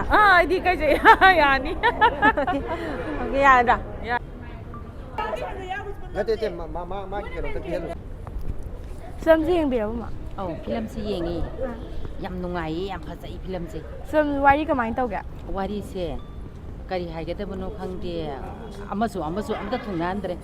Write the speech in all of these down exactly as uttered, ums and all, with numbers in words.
ꯑꯥ, ꯑꯩꯗꯤ ꯀꯩꯁꯦ ꯌꯥꯅꯤ꯫ ꯑꯣꯀꯦ, ꯌꯥꯔꯗ꯭ꯔꯥ? ꯌꯥ- ꯅꯠꯇꯦ ꯅꯠꯇꯦ ꯃꯥ- ꯃꯥ- ꯃꯥ- ꯃꯥꯒꯤ ꯀꯩꯅꯣꯝꯇ ꯄꯤꯍꯜꯂꯨ꯫ ꯐꯤꯂꯝꯁꯦ ꯌꯦꯡꯕꯤꯔꯕ, ꯃꯥ? ꯑꯧ, ꯐꯤꯂꯝꯁꯤ ꯌꯦꯡꯉꯤ꯫ ꯌꯥꯝ ꯅꯨꯡꯉꯥꯏꯌꯦ, ꯌꯥꯝ ꯐꯖꯩ ꯐꯤꯂꯝꯁꯦ꯫ ꯐꯤꯂꯝ ꯋꯥꯔꯤ ꯀꯃꯥꯏꯅ ꯇꯧꯒꯦ? ꯋꯥꯔꯤꯁꯦ ꯀꯔꯤ ꯍꯥꯏꯒꯗꯕꯅꯣ ꯈꯪꯗꯦ, ꯑꯃꯁꯨ ꯑꯃꯁꯨ ꯑꯝꯇ ꯊꯨꯡꯅꯍꯟꯗ꯭ꯔꯦ꯫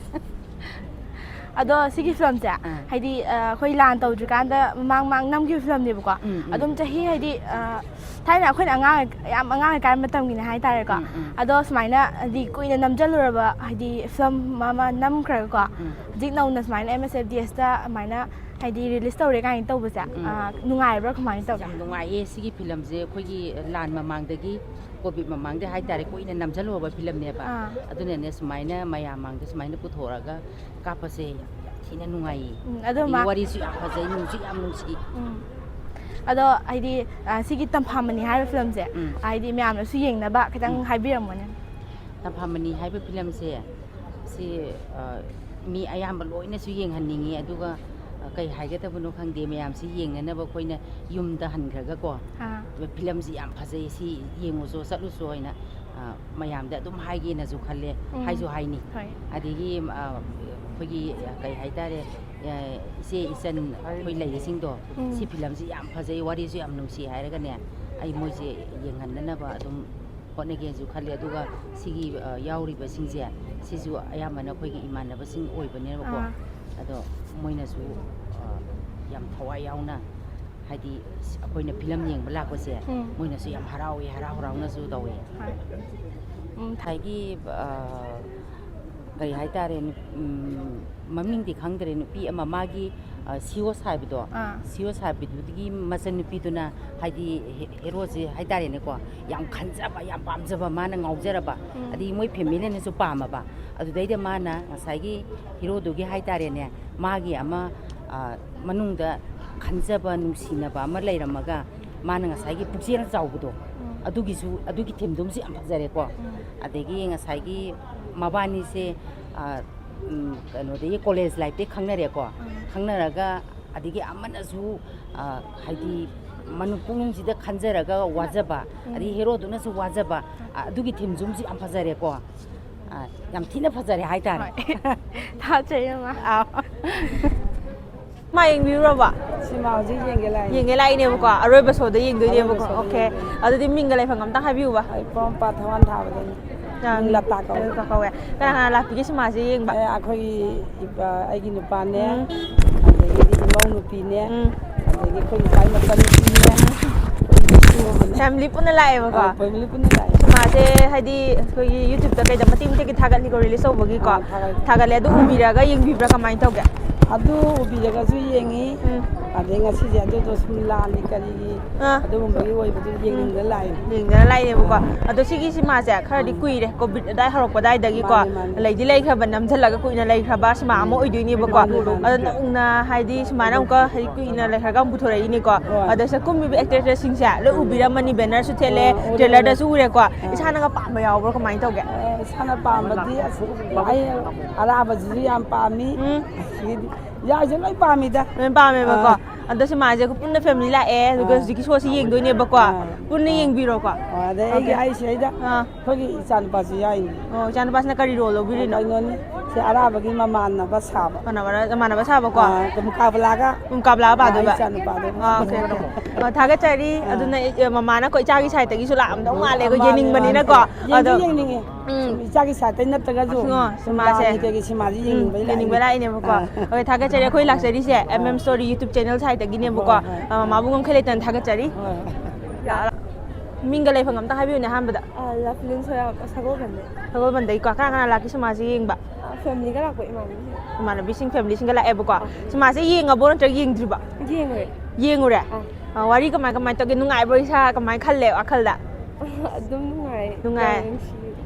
ꯑꯗꯣ ꯁꯤꯒꯤ ꯐꯤꯂꯝꯁꯦ, ꯑꯥ꯫ ꯍꯥꯏꯗꯤ, ꯑ, ꯑꯩꯈꯣꯏ ꯂꯥꯟ ꯇꯧꯗ꯭ꯔꯤꯀꯥꯟꯗ ꯃꯃꯥꯡ ꯃꯃꯥꯡ ꯅꯝꯈꯤꯕ ꯐꯤꯂꯝꯅꯦꯕꯀꯣ꯫ ꯎꯝ, ꯎꯝ꯫ ꯑꯗꯨꯝ ꯆꯍꯤ, ꯍꯥꯏꯗꯤ, ꯑ, ꯊꯥꯏꯅ ꯑꯩꯈꯣꯏꯅ ꯑꯉꯥꯡ, ꯌꯥꯝ ꯑꯉꯥꯡ ꯑꯣꯏꯔꯤꯀꯥꯟ ꯃꯇꯝꯒꯤꯅꯦ ꯍꯥꯏꯇꯥꯔꯦꯀꯣ꯫ ꯎꯝ, ꯎꯝ꯫ ꯑꯗꯣ ꯁꯨꯃꯥꯏꯅ, ꯍꯥꯏꯗꯤ, ꯀꯨꯏꯅ ꯅꯝꯖꯜꯂꯨꯔꯕ, ꯍꯥꯏꯗꯤ, ꯐꯤꯂꯝ ꯑꯃ ꯅꯝꯈ꯭ꯔꯒꯀꯣ, ꯎꯝ꯫ ꯍꯧꯖꯤꯛ ꯅꯧꯅ ꯁꯨꯃꯥꯏꯅ M S F D S ꯇ ꯑꯗꯨꯃꯥꯏꯅ, ꯍꯥꯏꯗꯤ, release ꯇꯧꯔꯦ ꯀꯥꯏꯅ ꯇꯧꯕꯁꯦ, ꯎꯝ꯫ ꯑ, ꯅꯨꯡꯉꯥꯏꯕ꯭ꯔꯥ, ꯀꯃꯥꯏꯅ ꯇꯧꯒꯦ? ꯌꯥꯝ ꯅꯨꯡꯉꯥꯏꯌꯦ꯫ ꯁꯤꯒꯤ ꯐꯤꯂꯝꯁꯦ ꯑꯩꯈꯣꯏꯒꯤ ꯂꯥꯟ ꯃꯃꯥꯡꯗꯒꯤ, ꯀꯣꯚꯤꯗ ꯃꯃꯥꯡꯗ ꯍꯥꯏꯇꯥꯔꯦ, ꯀꯨꯏꯅ ꯅꯝꯖꯜꯂꯨꯔꯕ ꯐꯤꯂꯝꯅꯦꯕ꯫ ꯑꯥ꯫ ꯑꯗꯨꯅꯅꯦ ꯁꯨꯃꯥꯏꯅ ꯃꯌꯥꯝ ꯃꯥꯡꯗ ꯁꯨꯃꯥꯏꯅ ꯄꯨꯊꯣꯔꯛꯑꯒ ꯀꯥꯞꯄꯁꯦ ꯌꯥꯝ ꯊꯤꯅ ꯅꯨꯡꯉꯥꯏꯌꯦ꯫ ꯎꯝ, ꯑꯗꯣ ꯑꯗꯒꯤ ꯃꯥ- ꯋꯥꯔꯤꯁꯨ ꯌꯥꯝ ꯐꯖꯩ, ꯅꯨꯡꯁꯨ ꯌꯥꯝ ꯅꯨꯡꯁꯤ꯫ ꯎꯝ꯫ ꯑꯗꯣ, ꯍꯥꯏꯗꯤ, ꯑ, ꯁꯤꯒꯤ ꯇꯝꯐꯥꯃꯅꯤ ꯍꯥꯏꯔꯤꯕ ꯐꯤꯂꯝꯁꯦ, ꯎꯝ꯫ ꯍꯥꯏꯗꯤ, ꯃꯌꯥꯝꯅꯁꯨ ꯌꯦꯡꯅꯕ ꯈꯤꯇꯪ ꯎꯝ꯫ ꯍꯥꯏꯕꯤꯔꯝꯃꯣꯅꯦ꯫ ꯇꯝꯐꯥꯃꯅꯤ ꯍꯥꯏꯕ ꯐꯤꯂꯝꯁꯦ ꯁꯤ, ꯑ, ꯃꯤ ꯑꯌꯥꯝꯕ ꯂꯣꯏꯅꯁꯨ ꯌꯦꯡꯍꯟꯅꯤꯡꯉꯤ, ꯑꯗꯨꯒ, ꯑ, ꯀꯩ ꯍꯥꯏꯒꯗꯕꯅꯣ ꯈꯪꯗꯦ, ꯃꯌꯥꯝꯁꯤ ꯌꯦꯡꯅꯅꯕ ꯑꯩꯈꯣꯏꯅ ꯌꯨꯝꯗ ꯍꯟꯈ꯭ꯔꯒꯀꯣ, ꯑꯥ꯫ ꯐꯤꯂꯝꯁꯤ ꯌꯥꯝ ꯐꯖꯩ, ꯁꯤ ꯌꯦꯡꯉꯨꯁꯣ, ꯆꯠꯂꯨꯁꯣ ꯍꯥꯏꯅ, ꯑ, ꯃꯌꯥꯝꯗ ꯑꯗꯨꯝ ꯍꯥꯏꯒꯦꯅꯁꯨ ꯈꯜꯂꯦ, ꯎꯝ꯫ ꯍꯥꯏꯁꯨ ꯍꯥꯏꯅꯤ꯫ ꯍꯣꯏ꯫ ꯑꯗꯒꯤ, ꯑ, ꯑꯩꯈꯣꯏꯒꯤ, ꯑ, ꯀꯩ ꯍꯥꯏꯇꯥꯔꯦ, ꯑ, ꯏꯆꯦ ꯏꯆꯟ ꯑꯩꯈꯣꯏ ꯂꯩꯔꯤꯁꯤꯡꯗꯣ, ꯎꯝ꯫ ꯁꯤ ꯐꯤꯂꯝꯁꯤ ꯌꯥꯝ ꯐꯖꯩ, ꯋꯥꯔꯤꯁꯨ ꯌꯥꯝ ꯅꯨꯡꯁꯤ ꯍꯥꯏꯔꯒꯅꯦ, ꯑꯩ ꯃꯣꯏꯁꯦ ꯌꯦꯡꯍꯟꯅꯅꯕ ꯑꯗꯨꯝ ꯍꯣꯠꯅꯒꯦꯅꯁꯨ ꯈꯜꯂꯦ꯫ ꯑꯗꯨꯒ ꯁꯤꯒꯤ, ꯑ, ꯌꯥꯎꯔꯤꯕꯁꯤꯡꯁꯦ, ꯁꯤꯁꯨ ꯑꯌꯥꯝꯕꯅ ꯑꯩꯈꯣꯏꯒꯤ ꯏꯃꯥꯟꯅꯕꯁꯤꯡ ꯑꯣꯏꯕꯅꯦꯕꯀꯣ꯫ ꯑꯥ꯫ ꯑꯗꯣ ꯃꯣꯏꯅꯁꯨ, ꯑ, ꯌꯥꯝ ꯊꯋꯥꯏ ꯌꯥꯎꯅ, ꯍꯥꯏꯗꯤ, ꯑꯩꯈꯣꯏꯅ ꯐꯤꯂꯝ ꯌꯦꯡꯕ ꯂꯥꯛꯄꯁꯦ, ꯎꯝ꯫ ꯃꯣꯏꯅꯁꯨ ꯌꯥꯝ ꯍꯔꯥꯎꯋꯦ, ꯍꯔꯥꯎ ꯍꯔꯥꯎꯅꯁꯨ ꯇꯧꯋꯦ꯫ ꯍꯣꯏ꯫ ꯎꯝ, ꯊꯥꯏ- ꯉꯁꯥꯏꯒꯤ, ꯑ, ꯀꯔꯤ ꯍꯥꯏꯇꯥꯔꯦ, ꯅꯨ-, ꯎꯝ, ꯃꯃꯤꯡꯗꯤ ꯈꯪꯗ꯭ꯔꯦ, ꯅꯨꯄꯤ ꯑꯃ ꯃꯥꯒꯤ, ꯑ, ꯁꯤꯑꯣꯁ ꯍꯥꯏꯕꯗꯣ, ꯑꯥ꯫ ꯁꯤꯑꯣꯁ ꯍꯥꯏꯕꯗꯨꯒꯤ ꯃꯆꯟꯅꯨꯄꯤꯗꯨꯅ, ꯍꯥꯏꯗꯤ, ꯍꯦ-, ꯍꯦꯔꯣꯁꯦ ꯍꯥꯏꯇꯥꯔꯦꯅꯦꯀꯣ, ꯌꯥꯝ ꯈꯟꯖꯕ, ꯌꯥꯝ ꯄꯥꯝꯖꯕ, ꯃꯥꯅ ꯉꯥꯎꯖꯔꯕ, ꯎꯝ꯫ ꯑꯗꯒꯤ ꯃꯣꯏ ꯐꯦꯃꯤꯂꯤꯅꯁꯨ ꯄꯥꯝꯃꯕ, ꯑꯗꯨꯗꯩꯗ ꯃꯥꯅ ꯉꯁꯥꯏꯒꯤ ꯍꯦꯔꯣꯗꯨꯒꯤ ꯍꯥꯏꯇꯥꯔꯦꯅꯦ, ꯃꯥꯒꯤ ꯑꯃ, ꯑ, ꯃꯅꯨꯡꯗ ꯈꯟꯖꯕ, ꯅꯨꯡꯁꯤꯅꯕ ꯑꯃ ꯂꯩꯔꯝꯃꯒ, ꯃꯥꯅ ꯉꯁꯥꯏꯒꯤ ꯄꯨꯛꯆꯦꯜ ꯆꯥꯎꯕꯗꯣ, ꯎꯝ꯫ ꯑꯗꯨꯒꯤꯁꯨ, ꯑꯗꯨꯒꯤ ꯊꯤꯝꯗꯨꯝꯁꯨ ꯌꯥꯝ ꯐꯖꯔꯦꯀꯣ꯫ ꯎꯝ꯫ ꯑꯗꯒꯤ ꯉꯁꯥꯏꯒꯤ ꯃꯕꯥꯅꯤꯁꯦ, ꯑ, ꯎꯝ, ꯀꯩꯅꯣꯗꯒꯤ, ꯀꯣꯂꯦꯖ ꯂꯥꯏꯐꯇꯒꯤ ꯈꯪꯅꯔꯦꯀꯣ꯫ ꯎꯝ꯫ ꯈꯪꯅꯔꯒ ꯑꯗꯒꯤ ꯑꯃꯅꯁꯨ, ꯑ, ꯍꯥꯏꯗꯤ, ꯃꯅꯨ ꯄꯨꯛꯅꯤꯡꯁꯤꯗ ꯈꯟꯖꯔꯒ ꯋꯥꯖꯕ, ꯑꯗꯩ ꯍꯦꯔꯣꯗꯨꯅꯁꯨ ꯋꯥꯖꯕ, ꯑ, ꯑꯗꯨꯒꯤ ꯊꯤꯝꯁꯨ ꯑꯃꯁꯨ ꯌꯥꯝ ꯐꯖꯔꯦꯀꯣ꯫ ꯑ, ꯌꯥꯝ ꯊꯤꯅ ꯐꯖꯔꯦ ꯍꯥꯏꯇꯥꯔꯦ꯫ ꯍꯣꯏ꯫ ꯊꯥꯒꯠꯆꯔꯤ, ꯃꯃꯥ꯫ ꯑꯥꯎ꯫ ꯃꯥ ꯌꯦꯡꯕꯤꯔꯨꯔꯕꯣ? ꯁꯤꯃꯥ ꯍꯧꯖꯤꯛ ꯌꯦꯡꯒꯦ ꯂꯥꯛꯏꯅꯦ꯫ ꯌꯦꯡꯒꯦ ꯂꯥꯛꯏꯅꯦꯕꯀꯣ, ꯑꯔꯣꯏꯕ ꯁꯣꯗ ꯌꯦꯡꯗꯣꯏꯅꯦꯕꯀꯣ꯫ ꯑꯔꯣꯏꯕ ꯁꯣꯗ ꯑꯣꯀꯦ꯫ ꯌꯦꯡꯗꯣꯏꯅꯦ꯫ ꯑꯗꯨꯗꯤ ꯃꯤꯡꯒ ꯂꯩꯐꯝꯒ ꯑꯝꯇ ꯍꯥꯏꯕꯤꯌꯨꯕ꯫ ꯑꯩ ꯄꯣꯔꯣꯝꯄꯥꯠ ꯊꯋꯥꯟ ꯊꯥꯕꯗꯅꯤ꯫ ꯑꯥ, ꯃꯤꯡ ꯂꯇꯥ ꯀꯧꯋꯦ꯫ ꯂꯇꯥ ꯀꯧꯋꯦ꯫ ꯀꯅꯥ ꯀꯅꯥ ꯂꯥꯛꯄꯤꯒꯦ ꯁꯤꯃꯥꯁꯦ ꯌꯦꯡꯕ? ꯑꯦ, ꯑꯩꯈꯣꯏꯒꯤ ꯏꯄꯥ-, ꯑꯩꯒꯤ ꯅꯨꯄꯥꯅꯦ, ꯎꯝ꯫ ꯑꯗꯒꯤꯗꯤ ꯏꯃꯧ ꯅꯨꯄꯤꯅꯦ, ꯎꯝ꯫ ꯑꯗꯒꯤ ꯑꯩꯈꯣꯏ ꯅꯨꯄꯥꯒꯤ ꯃꯆꯟꯅꯨꯄꯤꯅꯦ, ꯑꯩꯈꯣꯏ ꯕꯤꯁꯨ ꯑꯃꯅꯦ꯫ ꯐꯦꯃꯤꯂꯤ ꯄꯨꯟꯅ ꯂꯥꯛꯑꯦꯕꯀꯣ? ꯑꯥ, ꯐꯦꯃꯤꯂꯤ ꯄꯨꯟꯅ ꯂꯥꯛꯑꯦ꯫ ꯁꯤꯃꯥꯁꯦ ꯍꯥꯏꯗꯤ ꯑꯩꯈꯣꯏꯒꯤ YouTube-ꯇ ꯀꯩꯗ ꯃꯇꯦꯛ ꯃꯇꯦꯛꯀꯤ ꯊꯥꯒꯠꯂꯤꯀꯣ, release ꯇꯧꯕꯒꯤꯀꯣ? ꯑꯥ, ꯊꯥꯒꯠꯂꯦ꯫ ꯊꯥꯒꯠꯂꯦ꯫ ꯑꯗꯨ ꯎꯕꯤꯔꯒ ꯌꯦꯡꯕꯤꯕ꯭ꯔꯥ, ꯀꯃꯥꯏꯅ ꯇꯧꯒꯦ? ꯑꯗꯨ ꯎꯕꯤꯔꯒꯁꯨ ꯌꯦꯡꯉꯤ꯫ ꯎꯝ꯫ ꯑꯗꯩ ꯉꯁꯤꯁꯦ ꯑꯗꯨꯗꯣ ꯁꯨꯝ ꯂꯥꯜꯂꯤ ꯀꯔꯤꯒꯤ ꯑꯥ꯫ ꯑꯗꯨꯒꯨꯝꯕꯒꯤ ꯑꯣꯏꯕꯗꯨ ꯎꯝ꯫ ꯌꯦꯡꯅꯤꯡꯗꯅ ꯂꯥꯛꯏꯅꯤ꯫ ꯌꯦꯡꯗꯅ ꯂꯥꯛꯏꯅꯦꯕꯀꯣ꯫ ꯑꯥ꯫ ꯑꯗꯣ ꯁꯤꯒꯤ ꯁꯤꯃꯥꯁꯦ ꯈꯔꯗꯤ ꯎꯝ꯫ ꯀꯨꯏꯔꯦ, COVID ꯑꯗꯥꯏ ꯍꯧꯔꯛꯄ ꯑꯗꯥꯏꯗꯒꯤꯀꯣ꯫ ꯃꯥꯅꯦ, ꯃꯥꯅꯦ꯫ ꯂꯩꯗꯤ ꯂꯩꯈ꯭ꯔꯕ, ꯅꯝꯁꯤꯜꯂꯒ ꯀꯨꯏꯅ ꯂꯩꯈ꯭ꯔꯕ ꯁꯤꯃꯥ ꯑꯃ ꯎꯝ꯫ ꯑꯣꯏꯗꯣꯏꯅꯦꯕꯀꯣ꯫ ꯃꯥꯅꯦ, ꯃꯥꯅꯦ꯫ ꯑꯗꯣ ꯅꯧꯅ ꯍꯥꯏꯗꯤ ꯁꯨꯃꯥꯏꯅ ꯑꯃꯨꯛꯀ ꯍꯥꯏꯗꯤ ꯀꯨꯏꯅ ꯂꯩꯈ꯭ꯔꯒ ꯑꯃꯨꯛ ꯄꯨꯊꯣꯔꯛꯏꯅꯤꯀꯣ꯫ ꯍꯣꯏ꯫ ꯑꯗ ꯁꯤꯗ ꯀꯨꯝꯃꯤꯕ actor-actress-ꯁꯤꯡꯁꯦ ꯂꯣꯏ ꯎꯕꯤꯔꯝꯃꯅꯤ, banner-ꯁꯨ ꯊꯦꯠꯂꯦ, ꯑꯥ, ꯎꯔꯦ, trailer-ꯗꯁꯨ ꯎꯔꯦꯀꯣ꯫ ꯑꯥ꯫ ꯏꯁꯥꯅꯒ ꯄꯥꯝꯕ ꯌꯥꯎꯕ꯭ꯔꯣ, ꯀꯃꯥꯏꯅ ꯇꯧꯒꯦ? ꯑꯥ, ꯏꯁꯥꯅ ꯄꯥꯝꯕꯗꯤ ꯑꯁ ꯑꯩ ꯑꯔꯥꯕꯁꯤꯁꯨ ꯌꯥꯝ ꯄꯥꯝꯃꯤ꯫ ꯎꯝ꯫ ꯑꯗꯒꯤꯗꯤ ꯌꯥꯏꯁꯦ ꯂꯣꯏ ꯄꯥꯝꯃꯤꯗ꯫ ꯂꯣꯏ ꯄꯥꯝꯃꯦꯕꯀꯣ꯫ ꯑꯥ꯫ ꯑꯗꯣ ꯁꯤꯃꯥꯁꯦ ꯄꯨꯟꯅ family ꯂꯥꯛꯑꯦ, ꯑꯗꯨꯒ ꯑꯥ꯫ ꯍꯧꯖꯤꯛꯀꯤ show-ꯁꯤ ꯌꯦꯡꯗꯣꯏꯅꯦꯕꯀꯣ꯫ ꯑꯥ꯫ ꯄꯨꯟꯅ ꯑꯥ꯫ ꯌꯦꯡꯕꯤꯔꯣꯀꯣ꯫ ꯑꯣ, ꯑꯗꯩ ꯑꯩꯒꯤ ꯑꯣꯀꯦ꯫ ꯑꯩꯁꯦ ꯑꯩꯗ ꯑꯥ꯫ ꯑꯩꯈꯣꯏꯒꯤ ꯏꯆꯥꯅꯨꯄꯥꯁꯨ ꯌꯥꯎꯏꯅꯦ꯫ ꯑꯣ, ꯏꯆꯥꯅꯨꯄꯥꯁꯤꯅ ꯀꯔꯤ role ꯂꯧꯕꯤꯔꯤꯅꯣ? ꯀꯩꯅꯣꯅꯤ, ꯁꯤ ꯑꯔꯥꯕꯒꯤ ꯃꯃꯥꯟꯅꯕ ꯁꯥꯕ꯫ ꯃꯃꯥꯟꯅꯕ, ꯃꯃꯥꯟꯅꯕ ꯁꯥꯕꯀꯣ? ꯑꯥ, ꯃꯨꯀꯥꯕꯂꯥꯒ꯫ ꯃꯨꯀꯥꯕꯂꯥ ꯑꯥ, ꯄꯥꯗꯣꯏꯕ? ꯑꯩ ꯏꯆꯥꯅꯨꯄꯥꯗꯣ꯫ ꯑꯥ, ꯑꯣꯀꯦ, ꯑꯣꯀꯦ꯫ ꯑꯣ, ꯊꯥꯒꯠꯆꯔꯤ꯫ ꯑꯥ꯫ ꯑꯗꯨꯅ, ꯑꯦ, ꯃꯃꯥꯅ ꯑꯩꯈꯣꯏ ꯏꯆꯥꯒꯤ side-ꯇꯒꯤꯁꯨ ꯂꯥꯛꯑꯝꯗꯧ ꯃꯥꯜꯂꯦ, ꯑꯩꯈꯣꯏ ꯃꯥꯅꯦ, ꯌꯦꯡꯅꯤꯡꯕꯅꯤꯅꯀꯣ꯫ ꯃꯥꯅꯦ꯫ ꯌꯦꯡꯁꯨ ꯑꯗꯣ ꯌꯦꯡꯅꯤꯡꯉꯦ꯫ ꯎꯝ꯫ ꯁꯨꯝ ꯏꯆꯥꯒꯤ side-ꯇꯩ ꯅꯠꯇ꯭ꯔꯒꯁꯨ ꯑꯣ, ꯁꯨꯝ ꯁꯤꯃꯥꯁꯦ꯫ ꯂꯥꯟꯒꯤ ꯀꯩꯒꯤ ꯁꯤꯃꯥꯁꯦ ꯎꯝ, ꯌꯦꯡꯅꯤꯡꯕꯩ ꯌꯦꯡꯅꯤꯡꯕ ꯂꯥꯛꯏꯅꯦ꯫ ꯂꯥꯛꯏꯅꯦꯕꯀꯣ꯫ ꯑꯥ꯫ ꯍꯣꯏ, ꯊꯥꯒꯠꯆꯔꯤ꯫ ꯑꯩꯈꯣꯏ ꯂꯥꯛꯆꯔꯤꯁꯦ ꯑꯥ꯫ M M Story YouTube channel side-ꯇꯒꯤꯅꯦꯕꯀꯣ꯫ ꯍꯣꯏ, ꯍꯣꯏ꯫ ꯑꯥ, ꯃꯃꯥꯕꯨ ꯉꯝꯈꯩ ꯂꯩꯇꯅ ꯊꯥꯒꯠꯆꯔꯤ꯫ ꯍꯣꯏ, ꯍꯣꯏ꯫ ꯃꯤꯡꯒ ꯂꯩꯐꯝ ꯑꯝꯇ ꯍꯥꯏꯕꯤꯌꯨꯅꯦ ꯑꯍꯥꯟꯕꯗ꯫ ꯑꯥ, ꯂꯚꯂꯤꯟ ꯁꯣꯌꯥꯝ, ꯁꯒꯣꯜꯕꯟꯗꯩ꯫ ꯁꯒꯣꯜꯕꯟꯗꯩꯀꯣ꯫ ꯀꯅꯥ ꯀꯅꯥ ꯂꯥꯛꯀꯦ ꯁꯤꯃꯥꯁꯦ ꯌꯦꯡꯕ? ꯑꯥ, family-ꯒ ꯂꯥꯛꯄ, ꯏꯃꯥꯟꯅꯕꯤꯁꯤꯡ꯫ ꯏꯃꯥꯟꯅꯕꯤꯁꯤꯡ, family-ꯁꯤꯡꯒ ꯂꯥꯛꯑꯦꯕꯀꯣ꯫ ꯑꯥ꯫ ꯁꯤꯃꯥꯁꯦ ꯌꯦꯡꯉꯕꯣ ꯅꯠꯇ꯭ꯔꯒ ꯌꯦꯡꯗ꯭ꯔꯤꯕꯣ? ꯌꯦꯡꯉꯨꯔꯦ꯫ ꯌꯦꯡꯉꯨꯔꯦ? ꯑꯥ꯫ ꯑꯥ, ꯋꯥꯔꯤ ꯀꯃꯥꯏ ꯀꯃꯥꯏ ꯇꯧꯒꯦ? ꯅꯨꯡꯉꯥꯏꯕ꯭ꯔꯣ ꯏꯁꯥ? ꯀꯃꯥꯏ ꯈꯜꯂꯦ ꯋꯥꯈꯜꯗ? ꯑꯗꯨꯝ ꯅꯨꯡꯉꯥꯏ꯫ ꯅꯨꯡꯉꯥꯏ꯫ ꯌꯥꯝ ꯅꯨꯡꯁꯤ꯫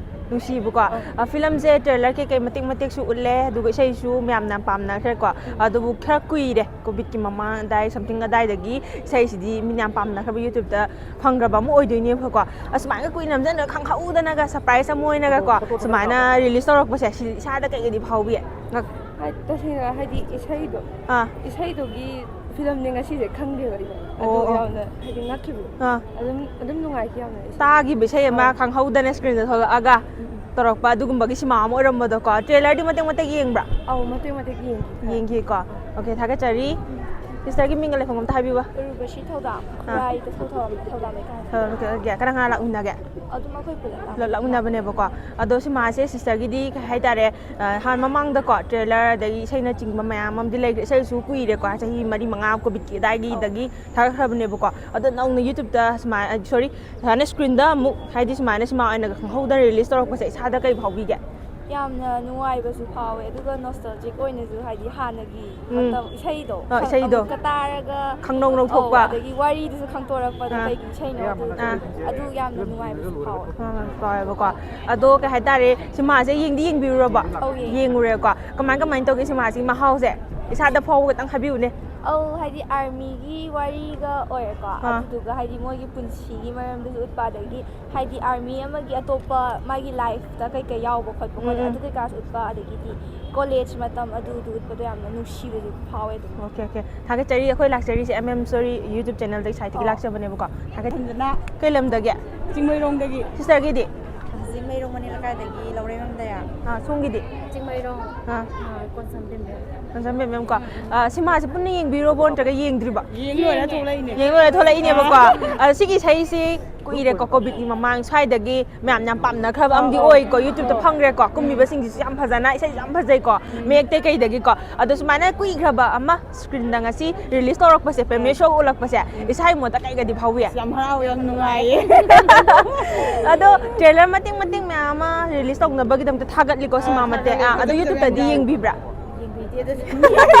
ꯅꯨꯡꯁꯤꯕꯀꯣ꯫ ꯑꯥ꯫ ꯑ, film-ꯁꯦ trailer ꯀꯩꯀꯩ ꯃꯇꯦꯛ ꯃꯇꯦꯛꯁꯨ ꯎꯠꯂꯦ, ꯑꯗꯨꯒ ꯏꯁꯩꯁꯨ ꯃꯌꯥꯝꯅ ꯄꯥꯝꯅꯈ꯭ꯔꯦꯀꯣ꯫ ꯎꯝ꯫ ꯑꯗꯨꯕꯨ ꯈꯔ ꯀꯨꯏꯔꯦ, COVID-ꯀꯤ ꯃꯃꯥꯡ ꯑꯗꯥꯏ something ꯑꯗꯥꯏꯗꯒꯤ ꯏꯁꯩꯁꯤꯗꯤ ꯃꯤꯅ ꯌꯥꯝ ꯄꯥꯝꯅꯈ꯭ꯔꯕ, YouTube-ꯇ ꯐꯪꯈ꯭ꯔꯕ ꯑꯃ ꯑꯣꯏꯗꯣꯏꯅꯦꯕꯀꯣ꯫ ꯑꯁꯨꯃꯥꯏꯅ ꯀꯨꯏꯅ ꯅꯝꯁꯤꯟꯅ ꯈꯪꯍꯧꯗꯅꯒ surprise ꯑꯃ ꯑꯣꯏꯅꯒꯀꯣ, ꯁꯨꯃꯥꯏꯅ release ꯇꯧꯔꯛꯄꯁꯦ, ꯁꯤ ꯏꯁꯥꯗ ꯀꯩꯀꯩꯗꯤ ꯐꯥꯎꯕꯤ? ꯉꯛ- ꯍꯥꯏ-, ꯇꯁꯦꯡꯅ ꯍꯥꯏꯗꯤ ꯏꯁꯩꯗꯣ, ꯑꯥ꯫ ꯏꯁꯩꯗꯨꯒꯤ ꯐꯤꯂꯝꯅꯦ ꯉꯁꯤꯁꯦ ꯈꯪꯗꯦꯕ ꯑꯩꯗꯣ꯫ ꯑꯗꯨ ꯑꯣ, ꯑꯣ꯫ ꯌꯥꯝꯅ ꯍꯥꯏꯗꯤ ꯉꯛꯈꯤꯕ꯫ ꯑꯥ꯫ ꯑꯗꯨꯝ ꯑꯗꯨꯝ ꯅꯨꯡꯉꯥꯏꯈꯤ ꯌꯥꯝꯅ ꯑꯩꯁꯦ꯫ ꯇꯥꯈꯤꯕ ꯏꯁꯩ ꯑꯃ ꯑꯥ꯫ ꯈꯪꯍꯧꯗꯅ ꯁ꯭ꯀ꯭ꯔꯤꯟꯗ ꯊꯣꯛꯂꯛꯑꯒ ꯎꯝ, ꯎꯝ꯫ ꯇꯧꯔꯛꯄ ꯑꯗꯨꯒꯨꯝꯕꯒꯤ ꯁꯤꯃꯥ ꯑꯃ ꯑꯣꯏꯔꯝꯕꯗꯣꯀꯣ꯫ ꯇ꯭ꯔꯦꯂꯔꯗꯤ ꯃꯇꯦꯛ ꯃꯇꯦꯛ ꯌꯦꯡꯕ꯭ꯔꯥ? ꯑꯧ, ꯃꯇꯦꯛ ꯃꯇꯦꯛ ꯌꯦꯡꯈꯤ ꯈꯔ꯫ ꯌꯦꯡꯈꯤꯀꯣ꯫ ꯑꯥ꯫ ꯑꯣꯀꯦ, ꯊꯥꯒꯠꯆꯔꯤ꯫ ꯁꯤꯁꯇꯔꯒꯤ ꯃꯤꯡꯒ ꯂꯩꯐꯝ ꯑꯝꯇ ꯍꯥꯏꯕꯤꯌꯨꯕ꯫ ꯎꯔꯨꯕꯁꯤ ꯊꯧꯗꯥꯝ꯫ ꯑꯥ꯫ ꯈꯨꯔꯥꯏꯗ ꯊꯧꯗꯥꯝ, ꯊꯧꯗꯥꯝ ꯂꯩꯀꯥꯏ꯫ ꯊꯧꯗꯥꯝ ꯂꯩꯀꯥꯏ꯫ ꯀꯅꯥ ꯀꯅꯥ ꯂꯥꯛꯃꯤꯟꯅꯒꯦ? ꯑꯗꯨꯝ ꯑꯩꯈꯣꯏ ꯄꯨꯂꯞ ꯂꯥꯛꯃꯤꯟꯅꯕ꯫ ꯄꯨꯂꯞ ꯂꯥꯛꯃꯤꯟꯅꯕꯅꯦꯕꯀꯣ꯫ ꯑꯗꯣ ꯁꯤꯃꯥꯁꯦ ꯁꯤꯁꯇꯔꯒꯤꯗꯤ ꯀꯩ ꯍꯥꯏꯇꯥꯔꯦ, ꯑ, ꯍꯥꯟ ꯃꯃꯥꯡꯗꯀꯣ ꯇ꯭ꯔꯦꯂꯔ ꯑꯗꯒꯤ ꯏꯁꯩꯅꯆꯤꯡꯕ ꯃꯌꯥꯝ ꯑꯃꯗꯤ ꯂꯩꯈ꯭ꯔꯦ꯫ ꯏꯁꯩꯁꯨ ꯀꯨꯏꯔꯦꯀꯣ, ꯆꯍꯤ ꯃꯔꯤ ꯃꯉꯥ ꯀꯣꯚꯤꯗꯀꯤ ꯑꯗꯥꯏꯒꯤꯗꯒꯤ ꯊꯥꯒꯠꯈ꯭ꯔꯕꯅꯦꯕꯀꯣ꯫ ꯑꯗꯣ ꯅꯧꯅ ꯌꯨꯇ꯭ꯌꯨꯕꯇ ꯁꯨꯃꯥꯏꯅ, ꯁꯣꯔꯤ, ꯁꯨꯃꯥꯏꯅ ꯁ꯭ꯀ꯭ꯔꯤꯟꯗ ꯑꯃꯨꯛ, ꯍꯥꯏꯗꯤ ꯁꯨꯃꯥꯏꯅ ꯁꯤꯃꯥ ꯑꯣꯏꯅ ꯈꯪꯍꯧꯗꯅ ꯔꯤꯂꯤꯁ ꯇꯧꯔꯛꯄꯁꯦ ꯏꯁꯥꯗ ꯀꯩ ꯐꯥꯎꯕꯤꯒꯦ? ꯌꯥꯝꯅ ꯅꯨꯡꯉꯥꯏꯕꯁꯨ ꯐꯥꯎꯋꯦ, ꯑꯗꯨꯒ ꯅꯣꯁꯇꯥꯜꯖꯤꯛ ꯑꯣꯏꯅꯁꯨ, ꯍꯥꯏꯗꯤ ꯍꯥꯟꯅꯒꯤ ꯎꯝ꯫ ꯃꯇꯝ ꯏꯁꯩꯗꯣ ꯑ, ꯈꯪ-, ꯏꯁꯩꯗꯣ꯫ ꯑꯃꯨꯛꯀ ꯇꯥꯔꯒ, ꯈꯪꯅꯧ ꯅꯧꯊꯣꯛꯄ꯫ ꯑꯧ, ꯑꯗꯒꯤ ꯋꯥꯔꯤꯗꯨꯁꯨ ꯈꯪꯇꯣꯔꯛꯄꯗꯣ ꯑꯥ꯫ ꯀꯩꯒꯤ ꯏꯁꯩꯅꯣ ꯑꯗꯨ, ꯑꯥ꯫ ꯑꯗꯨ ꯌꯥꯝꯅ ꯅꯨꯡꯉꯥꯏꯕꯁꯨ ꯐꯥꯎꯋꯦ꯫ ꯑꯥ, ꯐꯥꯎꯋꯦꯕꯀꯣ꯫ ꯑꯗꯣ ꯀꯩ ꯍꯥꯏꯇꯥꯔꯦ, ꯁꯤꯃꯥꯁꯦ ꯌꯦꯡꯗꯤ ꯌꯦꯡꯕꯤꯔꯨꯔꯕꯣ? ꯑꯧ, ꯌꯦꯡꯉꯦ꯫ ꯌꯦꯡꯉꯨꯔꯦꯀꯣ꯫ ꯀꯃꯥꯏ ꯀꯃꯥꯏꯅ ꯇꯧꯒꯦ ꯁꯤꯃꯥꯁꯤ ꯃꯍꯥꯎꯁꯦ? ꯏꯁꯥꯗ ꯐꯥꯎꯕ ꯈꯤꯇꯪ ꯍꯥꯏꯕꯤꯌꯨꯅꯦ꯫ ꯑꯧ, ꯍꯥꯏꯗꯤ ꯑꯥꯔꯃꯤꯒꯤ ꯋꯥꯔꯤꯒ ꯑꯣꯏꯔꯦꯀꯣ꯫ ꯑꯥ꯫ ꯑꯗꯨꯗꯨꯒ ꯍꯥꯏꯗꯤ ꯃꯣꯏꯒꯤ ꯄꯨꯟꯁꯤꯒꯤ ꯃꯔꯝꯗꯁꯨ ꯎꯠꯄ, ꯑꯗꯒꯤ ꯍꯥꯏꯗꯤ ꯑꯥꯔꯃꯤ ꯑꯃꯒꯤ ꯑꯇꯣꯞꯄ ꯃꯥꯒꯤ ꯂꯥꯏꯐꯇ ꯀꯩꯀꯩ ꯌꯥꯎꯕ ꯈꯣꯠꯄ ꯎꯝ, ꯈꯣꯠꯄ ꯎꯝ꯫ ꯑꯗꯨ ꯀꯩꯀꯥꯁꯨ ꯎꯠꯄ, ꯑꯗꯒꯤꯗꯤ ꯀꯣꯂꯦꯖ ꯃꯇꯝ ꯑꯗꯨꯗꯨ ꯎꯠꯄꯗꯣ ꯌꯥꯝꯅ ꯅꯨꯡꯁꯤꯕꯁꯨ ꯐꯥꯎꯋꯦ ꯑꯗꯨꯝ꯫ Okay, okay. ꯊꯥꯒꯠꯆꯔꯤ꯫ ꯑꯩꯈꯣꯏ ꯂꯥꯛꯆꯔꯤꯁꯦ ꯑꯦꯝ ꯑꯦꯝ ꯁꯣꯔꯤ YouTube ꯆꯦꯅꯦꯜꯗꯒꯤ ꯁꯥꯏꯠꯇꯒꯤ ꯑꯣ꯫ ꯂꯥꯛꯆꯕꯅꯦꯕꯀꯣ꯫ ꯊꯥꯒꯠ-, ꯁꯟꯖꯅꯥ꯫ ꯀꯩ ꯂꯝꯗꯒꯤ? ꯆꯤꯡꯃꯩꯔꯣꯡꯗꯒꯤ꯫ ꯁꯤꯁꯇꯔꯒꯤꯗꯤ? ꯆꯤꯡꯃꯩꯔꯣꯡ ꯃꯅꯤ ꯂꯩꯀꯥꯏꯗꯒꯤ ꯂꯧꯔꯦꯝꯕꯝ ꯗꯌꯥ꯫ ꯑꯥ, ꯁꯣꯝꯒꯤꯗꯤ? ꯆꯤꯡꯃꯩꯔꯣꯡ꯫ ꯑꯥ꯫ ꯑꯥ, ꯀꯣꯟꯁꯝ ꯕꯦꯝꯕꯦꯝ꯫ ꯀꯣꯟꯁꯝ ꯕꯦꯝꯕꯦꯝ ꯀꯣ꯫ ꯑꯥ, ꯁꯤꯃꯥꯁꯦ ꯄꯨꯟꯅ ꯌꯦꯡꯕꯤꯔꯨꯔꯕꯣ ꯅꯠꯇ꯭ꯔꯒ ꯌꯦꯡꯗ꯭ꯔꯤꯕꯣ? ꯌꯦꯡ ꯂꯣꯏꯔ ꯊꯣꯛꯂꯛꯏꯅꯦ꯫ ꯌꯦꯡ ꯂꯣꯏꯔ ꯊꯣꯛꯂꯛꯏꯅꯦꯕꯀꯣ꯫ ꯑꯥ꯫ ꯑꯗꯣ ꯁꯤꯒꯤ ꯏꯁꯩꯁꯤ ꯀꯨꯏꯔꯦꯀꯣ, ꯀꯣꯚꯤꯗꯀꯤ ꯃꯃꯥꯡ ꯁ꯭ꯋꯥꯏꯗꯒꯤ ꯃꯌꯥꯝꯅ ꯌꯥꯝ ꯄꯥꯝꯅꯈ꯭ꯔꯕ ꯑꯃꯗꯤ ꯑꯧ, ꯑꯣꯏꯀꯣ, YouTubeꯇ ꯑꯧ꯫ ꯐꯪꯈ꯭ꯔꯦꯀꯣ꯫ ꯀꯨꯝꯃꯤꯕꯁꯤꯡꯁꯤꯁꯨ ꯌꯥꯝ ꯐꯖꯅ, ꯏꯁꯩꯁꯨ ꯌꯥꯝ ꯐꯖꯩꯀꯣ, ꯎꯝ꯫ ꯃꯌꯦꯛꯇꯩ ꯀꯩꯗꯒꯤꯀꯣ꯫ ꯑꯗꯣ ꯁꯨꯃꯥꯏꯅ ꯀꯨꯏꯈ꯭ꯔꯕ ꯑꯃ ꯁ꯭ꯀ꯭ꯔꯤꯟꯗ ꯉꯁꯤ ꯔꯤꯂꯤꯁ ꯇꯧꯔꯛꯄꯁꯦ, ꯄ꯭ꯔꯦꯃꯤꯌꯔ ꯁꯣ ꯎꯠꯂꯛꯄꯁꯦ, ꯎꯝ꯫ ꯏꯁꯥ ꯏꯃꯣꯠꯇ ꯀꯩꯒꯗꯤ ꯐꯥꯎꯕꯤ? ꯑꯁ, ꯌꯥꯝ ꯍꯔꯥꯎꯋꯦ, ꯌꯥꯝ ꯅꯨꯡꯉꯥꯏꯌꯦ꯫ ꯑꯗꯣ ꯇ꯭ꯔꯦꯂꯔ ꯃꯇꯦꯛ ꯃꯇꯦꯛ ꯃꯌꯥꯝ ꯑꯃ ꯔꯤꯂꯤꯁ ꯇꯧꯅꯕꯒꯤꯗꯃꯛꯇ ꯊꯥꯒꯠꯂꯤꯀꯣ, ꯁꯤꯃꯥ ꯑꯥ, ꯃꯇꯦꯛ꯫ ꯊꯥꯒꯠꯂꯤ꯫ ꯑꯥ, ꯑꯗꯣ YouTubeꯇꯗꯤ ꯌꯦꯡꯕꯤꯕ꯭ꯔꯥ? ꯌꯦꯡꯕꯤꯗꯦ ꯑꯗꯨꯗꯤ꯫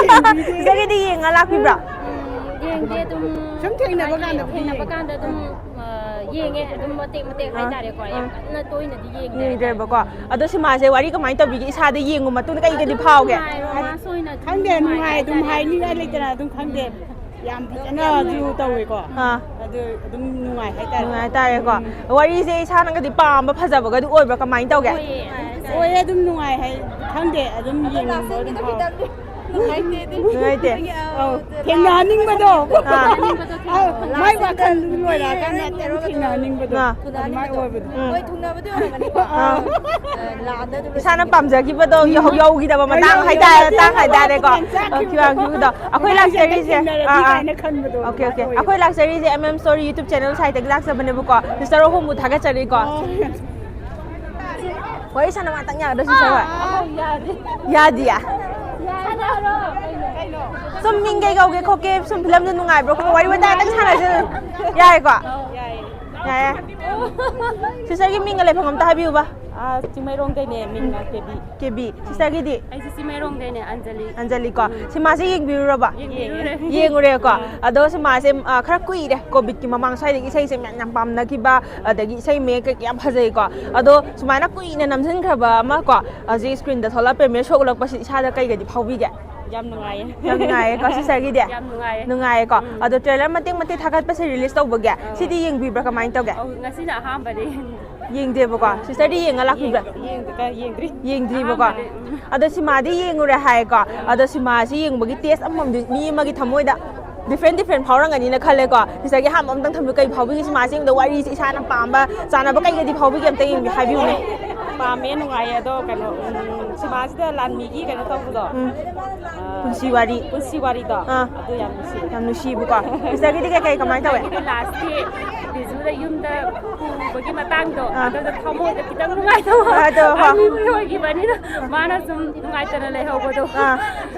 ꯁꯤꯁꯇꯔꯒꯤꯗꯤ ꯌꯦꯡꯉ ꯂꯥꯛꯄꯤꯕ꯭ꯔꯥ? ꯎꯝ, ꯌꯦꯡꯗꯦ ꯑꯗꯨꯝ꯫ ꯁꯨꯝ ꯊꯦꯡꯅꯕ ꯍꯥꯏꯗꯤ ꯀꯥꯟꯗ ꯊꯦꯡꯅꯕ ꯌꯦꯡꯉꯦ꯫ ꯀꯥꯟꯗ ꯑꯗꯨꯝ, ꯑ, ꯌꯦꯡꯉꯦ ꯑꯗꯨꯝ ꯃꯇꯦꯛ ꯃꯇꯦꯛ ꯑꯥ, ꯍꯥꯏꯇꯥꯔꯦꯀꯣ꯫ ꯌꯥꯝ ꯑꯥ꯫ ꯀꯟꯅ ꯇꯣꯏꯅꯗꯤ ꯌꯦꯡꯗꯦ ꯍꯥꯏꯇꯥꯔꯦ꯫ ꯌꯦꯡꯗ꯭ꯔꯦꯕꯀꯣ꯫ ꯑꯗꯣ ꯁꯤꯃꯥꯁꯦ ꯋꯥꯔꯤ ꯀꯃꯥꯏꯅ ꯇꯧꯕꯤꯒꯦ? ꯏꯁꯥꯗ ꯌꯦꯡꯉꯨ ꯃꯇꯨꯡꯗ ꯀꯩꯒꯗꯤ ꯑꯗꯨꯝ ꯐꯥꯎꯒꯦ? ꯅꯨꯡꯉꯥꯏ, romance ꯑꯣꯏꯅ ꯑꯗꯨꯝ ꯈꯪꯗꯦ, ꯅꯨꯡꯉꯥꯏ ꯅꯨꯡꯉꯥꯏ ꯑꯗꯨꯝ ꯍꯥꯏꯇꯥꯔꯦ꯫ ꯍꯥꯏꯅꯤꯡꯉꯥꯏ ꯂꯩꯇꯅ ꯑꯗꯨꯝ ꯈꯪꯗꯦ꯫ ꯎꯝ꯫ ꯌꯥꯝ ꯐꯖꯅꯁꯨ ꯇꯧꯋꯦꯀꯣ꯫ ꯑꯥ꯫ ꯑꯗꯨ ꯑꯗꯨꯝ ꯅꯨꯡꯉꯥꯏ ꯍꯥꯏꯇꯥꯔꯦ꯫ ꯅꯨꯡꯉꯥꯏ ꯍꯥꯏꯇꯥꯔꯦꯀꯣ꯫ ꯎꯝ꯫ ꯋꯥꯔꯤꯁꯦ ꯏꯁꯥꯅꯒꯗꯤ ꯄꯥꯝꯕ ꯐꯖꯕꯒꯗꯤ ꯑꯣꯏꯕ꯭ꯔꯥ? ꯀꯃꯥꯏꯅ ꯇꯧꯒꯦ? ꯑꯣꯏꯌꯦ꯫ ꯑꯣꯏꯌꯦ, ꯑꯗꯨꯝ ꯅꯨꯡꯉꯥꯏ ꯍꯥꯏ-, ꯈꯪꯗꯦ, ꯑꯗꯨꯝ ꯌꯦꯡꯅꯤꯡꯕ ꯑꯗꯨꯝ ꯐꯥꯎꯋꯦ꯫ ꯅꯨꯡꯉꯥꯏꯇꯦ꯫ ꯑꯧ, ꯊꯦꯡꯅꯍꯟꯅꯤꯡꯕꯗꯣ꯫ ꯑꯥ꯫ ꯑꯧ, ꯃꯥꯏ ꯋꯥꯈꯜꯗꯨ ꯂꯣꯏꯔꯛꯑꯀꯥꯟꯗ ꯊꯦꯡꯅꯍꯟꯅꯤꯡꯕꯗꯣ꯫ ꯑꯥ꯫ ꯑꯗꯨꯃꯥꯏꯅ ꯑꯣꯏꯕꯗꯣ꯫ ꯎꯝ꯫ ꯍꯣꯏ, ꯊꯨꯡꯅꯕꯗꯤ ꯑꯣꯏꯔꯝꯒꯅꯤꯀꯣ꯫ ꯑꯥ꯫ ꯑ, ꯂꯥꯟꯗ ꯑꯗꯨꯝ ꯏꯁꯥꯅ ꯄꯥꯝꯖꯈꯤꯕꯗꯣ ꯌꯧ-, ꯌꯧꯈꯤꯗꯕ ꯃꯇꯥꯡ ꯍꯥꯏꯇꯥꯔꯦ, ꯃꯇꯥꯡ ꯍꯥꯏꯇꯥꯔꯦꯀꯣ꯫ ꯑ, ꯐꯤꯕꯝ ꯐꯤꯕꯝꯗꯣ꯫ ꯑꯩꯈꯣꯏ ꯂꯥꯛꯆꯔꯤꯁꯦ, ꯑꯥ, ꯑꯥ꯫ ꯊꯦꯡꯅꯔꯗꯤ ꯀꯥꯏꯅ ꯈꯟꯕꯗꯣ ꯑꯣꯀꯦ, ꯑꯣꯀꯦ꯫ ꯑꯗꯨꯃꯥꯏꯅ ꯑꯣꯏꯌꯦꯕ꯫ ꯑꯩꯈꯣꯏ ꯂꯥꯛꯆꯔꯤꯁꯦ M M Story YouTube channel site ꯇꯒꯤ ꯂꯥꯛꯆꯕꯅꯦꯕꯀꯣ꯫ Sister ꯑꯍꯨꯝꯕꯨ ꯊꯥꯒꯠꯆꯔꯤꯀꯣ꯫ ꯑꯣ꯫ ꯋꯥꯔꯤ ꯁꯥꯟꯅꯕ ꯉꯥꯛꯇꯪ ꯌꯥꯒꯗ꯭ꯔꯣ, sister ꯍꯣꯏ? ꯑꯥ, ꯌꯥꯗꯦ꯫ ꯌꯥꯗꯤꯌꯦ? ꯌꯥꯗꯦ꯫ ꯁꯨꯝ ꯃꯤꯡ ꯀꯩ ꯀꯧꯒꯦ ꯈꯣꯠꯀꯦ, ꯁꯨꯝ ꯐꯤꯂꯝꯗꯣ ꯅꯨꯡꯉꯥꯏꯕ꯭ꯔꯣ ꯈꯣꯠꯄ꯭ꯔꯣ, ꯋꯥꯔꯤ ꯋꯥꯇꯥꯏ ꯉꯥꯛꯇꯪ ꯁꯥꯟꯅꯁꯦ ꯑꯗꯨꯝ꯫ ꯌꯥꯏꯀꯣ? ꯑꯧ, ꯌꯥꯏꯌꯦ꯫ ꯌꯥꯏꯌꯦ꯫ Sister ꯒꯤ ꯃꯤꯡꯒ ꯂꯩꯐꯝ ꯑꯝꯇ ꯍꯥꯏꯕꯤꯌꯨꯕ꯫ ꯑꯥ, ꯆꯤꯡꯃꯩꯔꯣꯡꯗꯩꯅꯦ, ꯃꯤꯡꯅ ꯀꯦꯕꯤ꯫ ꯀꯦꯕꯤ꯫ Sister ꯒꯤꯗꯤ? ꯑꯩꯁꯦ ꯆꯤꯡꯃꯩꯔꯣꯡꯗꯩꯅꯦ, ꯑꯟꯖꯂꯤ꯫ ꯑꯟꯖꯂꯤ ꯀꯣ꯫ ꯎꯝ꯫ ꯁꯤꯃꯥꯁꯦ ꯌꯦꯡꯕꯤꯔꯨꯔꯕ? ꯌꯦꯡꯉꯨꯔꯦ꯫ ꯌꯦꯡꯉꯨꯔꯦꯀꯣ꯫ ꯎꯝ꯫ ꯑꯗꯣ ꯁꯤꯃꯥꯁꯦ, ꯑ, ꯈꯔ ꯀꯨꯏꯔꯦ, COVID ꯀꯤ ꯃꯃꯥꯡ ꯁ꯭ꯋꯥꯏꯗꯒꯤ ꯏꯁꯩꯁꯦ ꯃꯌꯥꯝ ꯌꯥꯝ ꯄꯥꯝꯅꯈꯤꯕ, ꯑꯗꯒꯤ ꯏꯁꯩ ꯃꯌꯦꯛ ꯀꯩꯀꯩ ꯌꯥꯝ ꯐꯖꯩꯀꯣ꯫ ꯑꯗꯣ ꯁꯨꯃꯥꯏꯅ ꯀꯨꯏꯅ ꯅꯝꯁꯤꯟꯈ꯭ꯔꯕ ꯑꯃ ꯀꯣ, ꯍꯧꯖꯤꯛ screen ꯗ ꯊꯣꯛꯂꯛꯑ premiere show ꯎꯠꯂꯛꯄꯁꯤ ꯏꯁꯥꯗ ꯀꯩꯒꯗꯤ ꯐꯥꯎꯕꯤꯒꯦ? ꯌꯥꯝ ꯅꯨꯡꯉꯥꯏꯌꯦ꯫ ꯌꯥꯝ ꯅꯨꯡꯉꯥꯏꯌꯦꯀꯣ, sister ꯒꯤꯗꯤ? ꯌꯥꯝ ꯅꯨꯡꯉꯥꯏꯌꯦ꯫ ꯅꯨꯡꯉꯥꯏꯌꯦꯀꯣ꯫ ꯎꯝ꯫ ꯑꯗꯣ trailer ꯃꯇꯦꯛ ꯃꯇꯦꯛ ꯊꯥꯒꯠꯄꯁꯦ release ꯇꯧꯕꯒꯤ, ꯑꯥ꯫ ꯁꯤꯗꯤ ꯌꯦꯡꯕꯤꯕ꯭ꯔꯥ, ꯀꯃꯥꯏꯅ ꯇꯧꯒꯦ? ꯑꯧ, ꯉꯁꯤꯅ ꯑꯍꯥꯟꯕꯅꯦ꯫ ꯌꯦꯡꯗꯦꯕꯀꯣ? ꯑꯥ꯫ Sister ꯗꯤ ꯌꯦꯡꯉ ꯂꯥꯛꯄꯤꯕ꯭ꯔꯥ? ꯌꯦꯡ-, ꯌꯦꯡꯗ꯭ꯔꯤ, ꯀ-, ꯌꯦꯡꯗ꯭ꯔꯤ꯫ ꯌꯦꯡꯗ꯭ꯔꯤꯕꯀꯣ? ꯑꯍꯥꯟꯕꯅꯦ꯫ ꯎꯝ꯫ ꯑꯗꯣ ꯁꯤꯃꯥꯗꯤ ꯌꯦꯡꯉꯨꯔꯦ ꯍꯥꯏꯌꯦꯀꯣ? ꯑꯥ꯫ ꯑꯗꯣ ꯁꯤꯃꯥꯁꯤ ꯌꯦꯡꯕꯒꯤ taste ꯑꯃꯃꯝꯗꯤ ꯃꯤ ꯑꯃꯒꯤ ꯊꯃꯣꯏꯗ different different ꯐꯥꯎꯔꯝꯒꯅꯤꯅ ꯈꯜꯂꯦꯀꯣ꯫ Sister ꯒꯤ ꯑꯍꯥꯟꯕ ꯑꯝꯇꯪ ꯊꯝꯕꯤꯌꯨ, ꯀꯩ ꯐꯥꯎꯕꯤꯒꯦ ꯁꯤꯃꯥꯁꯤ ꯌꯦꯡꯕꯗ? ꯋꯥꯔꯤꯁꯦ ꯏꯁꯥꯅ ꯄꯥꯝꯕ, ꯆꯥꯅꯕ ꯀꯩꯒꯗꯤ ꯐꯥꯎꯕꯤꯒꯦ? ꯑꯝꯇ ꯌꯦꯡꯕꯤ-, ꯍꯥꯏꯕꯤꯌꯨꯅꯦ꯫ ꯄꯥꯝꯃꯦ, ꯅꯨꯡꯉꯥꯏꯌꯦ꯫ ꯑꯗꯣ ꯀꯩꯅꯣ, ꯎꯝ, ꯁꯤꯃꯥꯁꯤꯗ ꯂꯥꯟꯃꯤꯒꯤ ꯀꯩꯅꯣ ꯇꯧꯕꯗꯣ, ꯎꯝ꯫ ꯑ, ꯄꯨꯟꯁꯤ ꯋꯥꯔꯤ꯫ ꯄꯨꯟꯁꯤ ꯋꯥꯔꯤꯗꯣ, ꯑꯥ꯫ ꯑꯗꯨ ꯌꯥꯝ ꯅꯨꯡꯁꯤ꯫ ꯌꯥꯝ ꯅꯨꯡꯁꯤꯕꯀꯣ꯫ Sister ꯒꯤꯗꯤ ꯀꯩꯀꯩ ꯀꯃꯥꯏꯅ ꯇꯧꯋꯦ? ꯑꯩꯒꯤꯗꯤ last ꯀꯤ ꯕꯤꯖꯨꯗ ꯌꯨꯝꯗ ꯄꯨꯕꯒꯤ ꯃꯇꯥꯡꯗꯣ, ꯑꯥ꯫ ꯑꯗꯨꯗ ꯊꯃꯣꯏꯗ ꯈꯤꯇꯪ ꯅꯨꯡꯉꯥꯏꯇꯕ ꯑꯗꯣ, ꯍꯣꯏ꯫ ꯑꯅꯤ ꯑꯣꯏꯈꯤꯕꯅꯤꯅ ꯃꯥꯅ ꯁꯨꯝ ꯅꯨꯡꯉꯥꯏꯇꯅ ꯂꯩꯍꯧꯕꯗꯣ꯫ ꯑꯥ꯫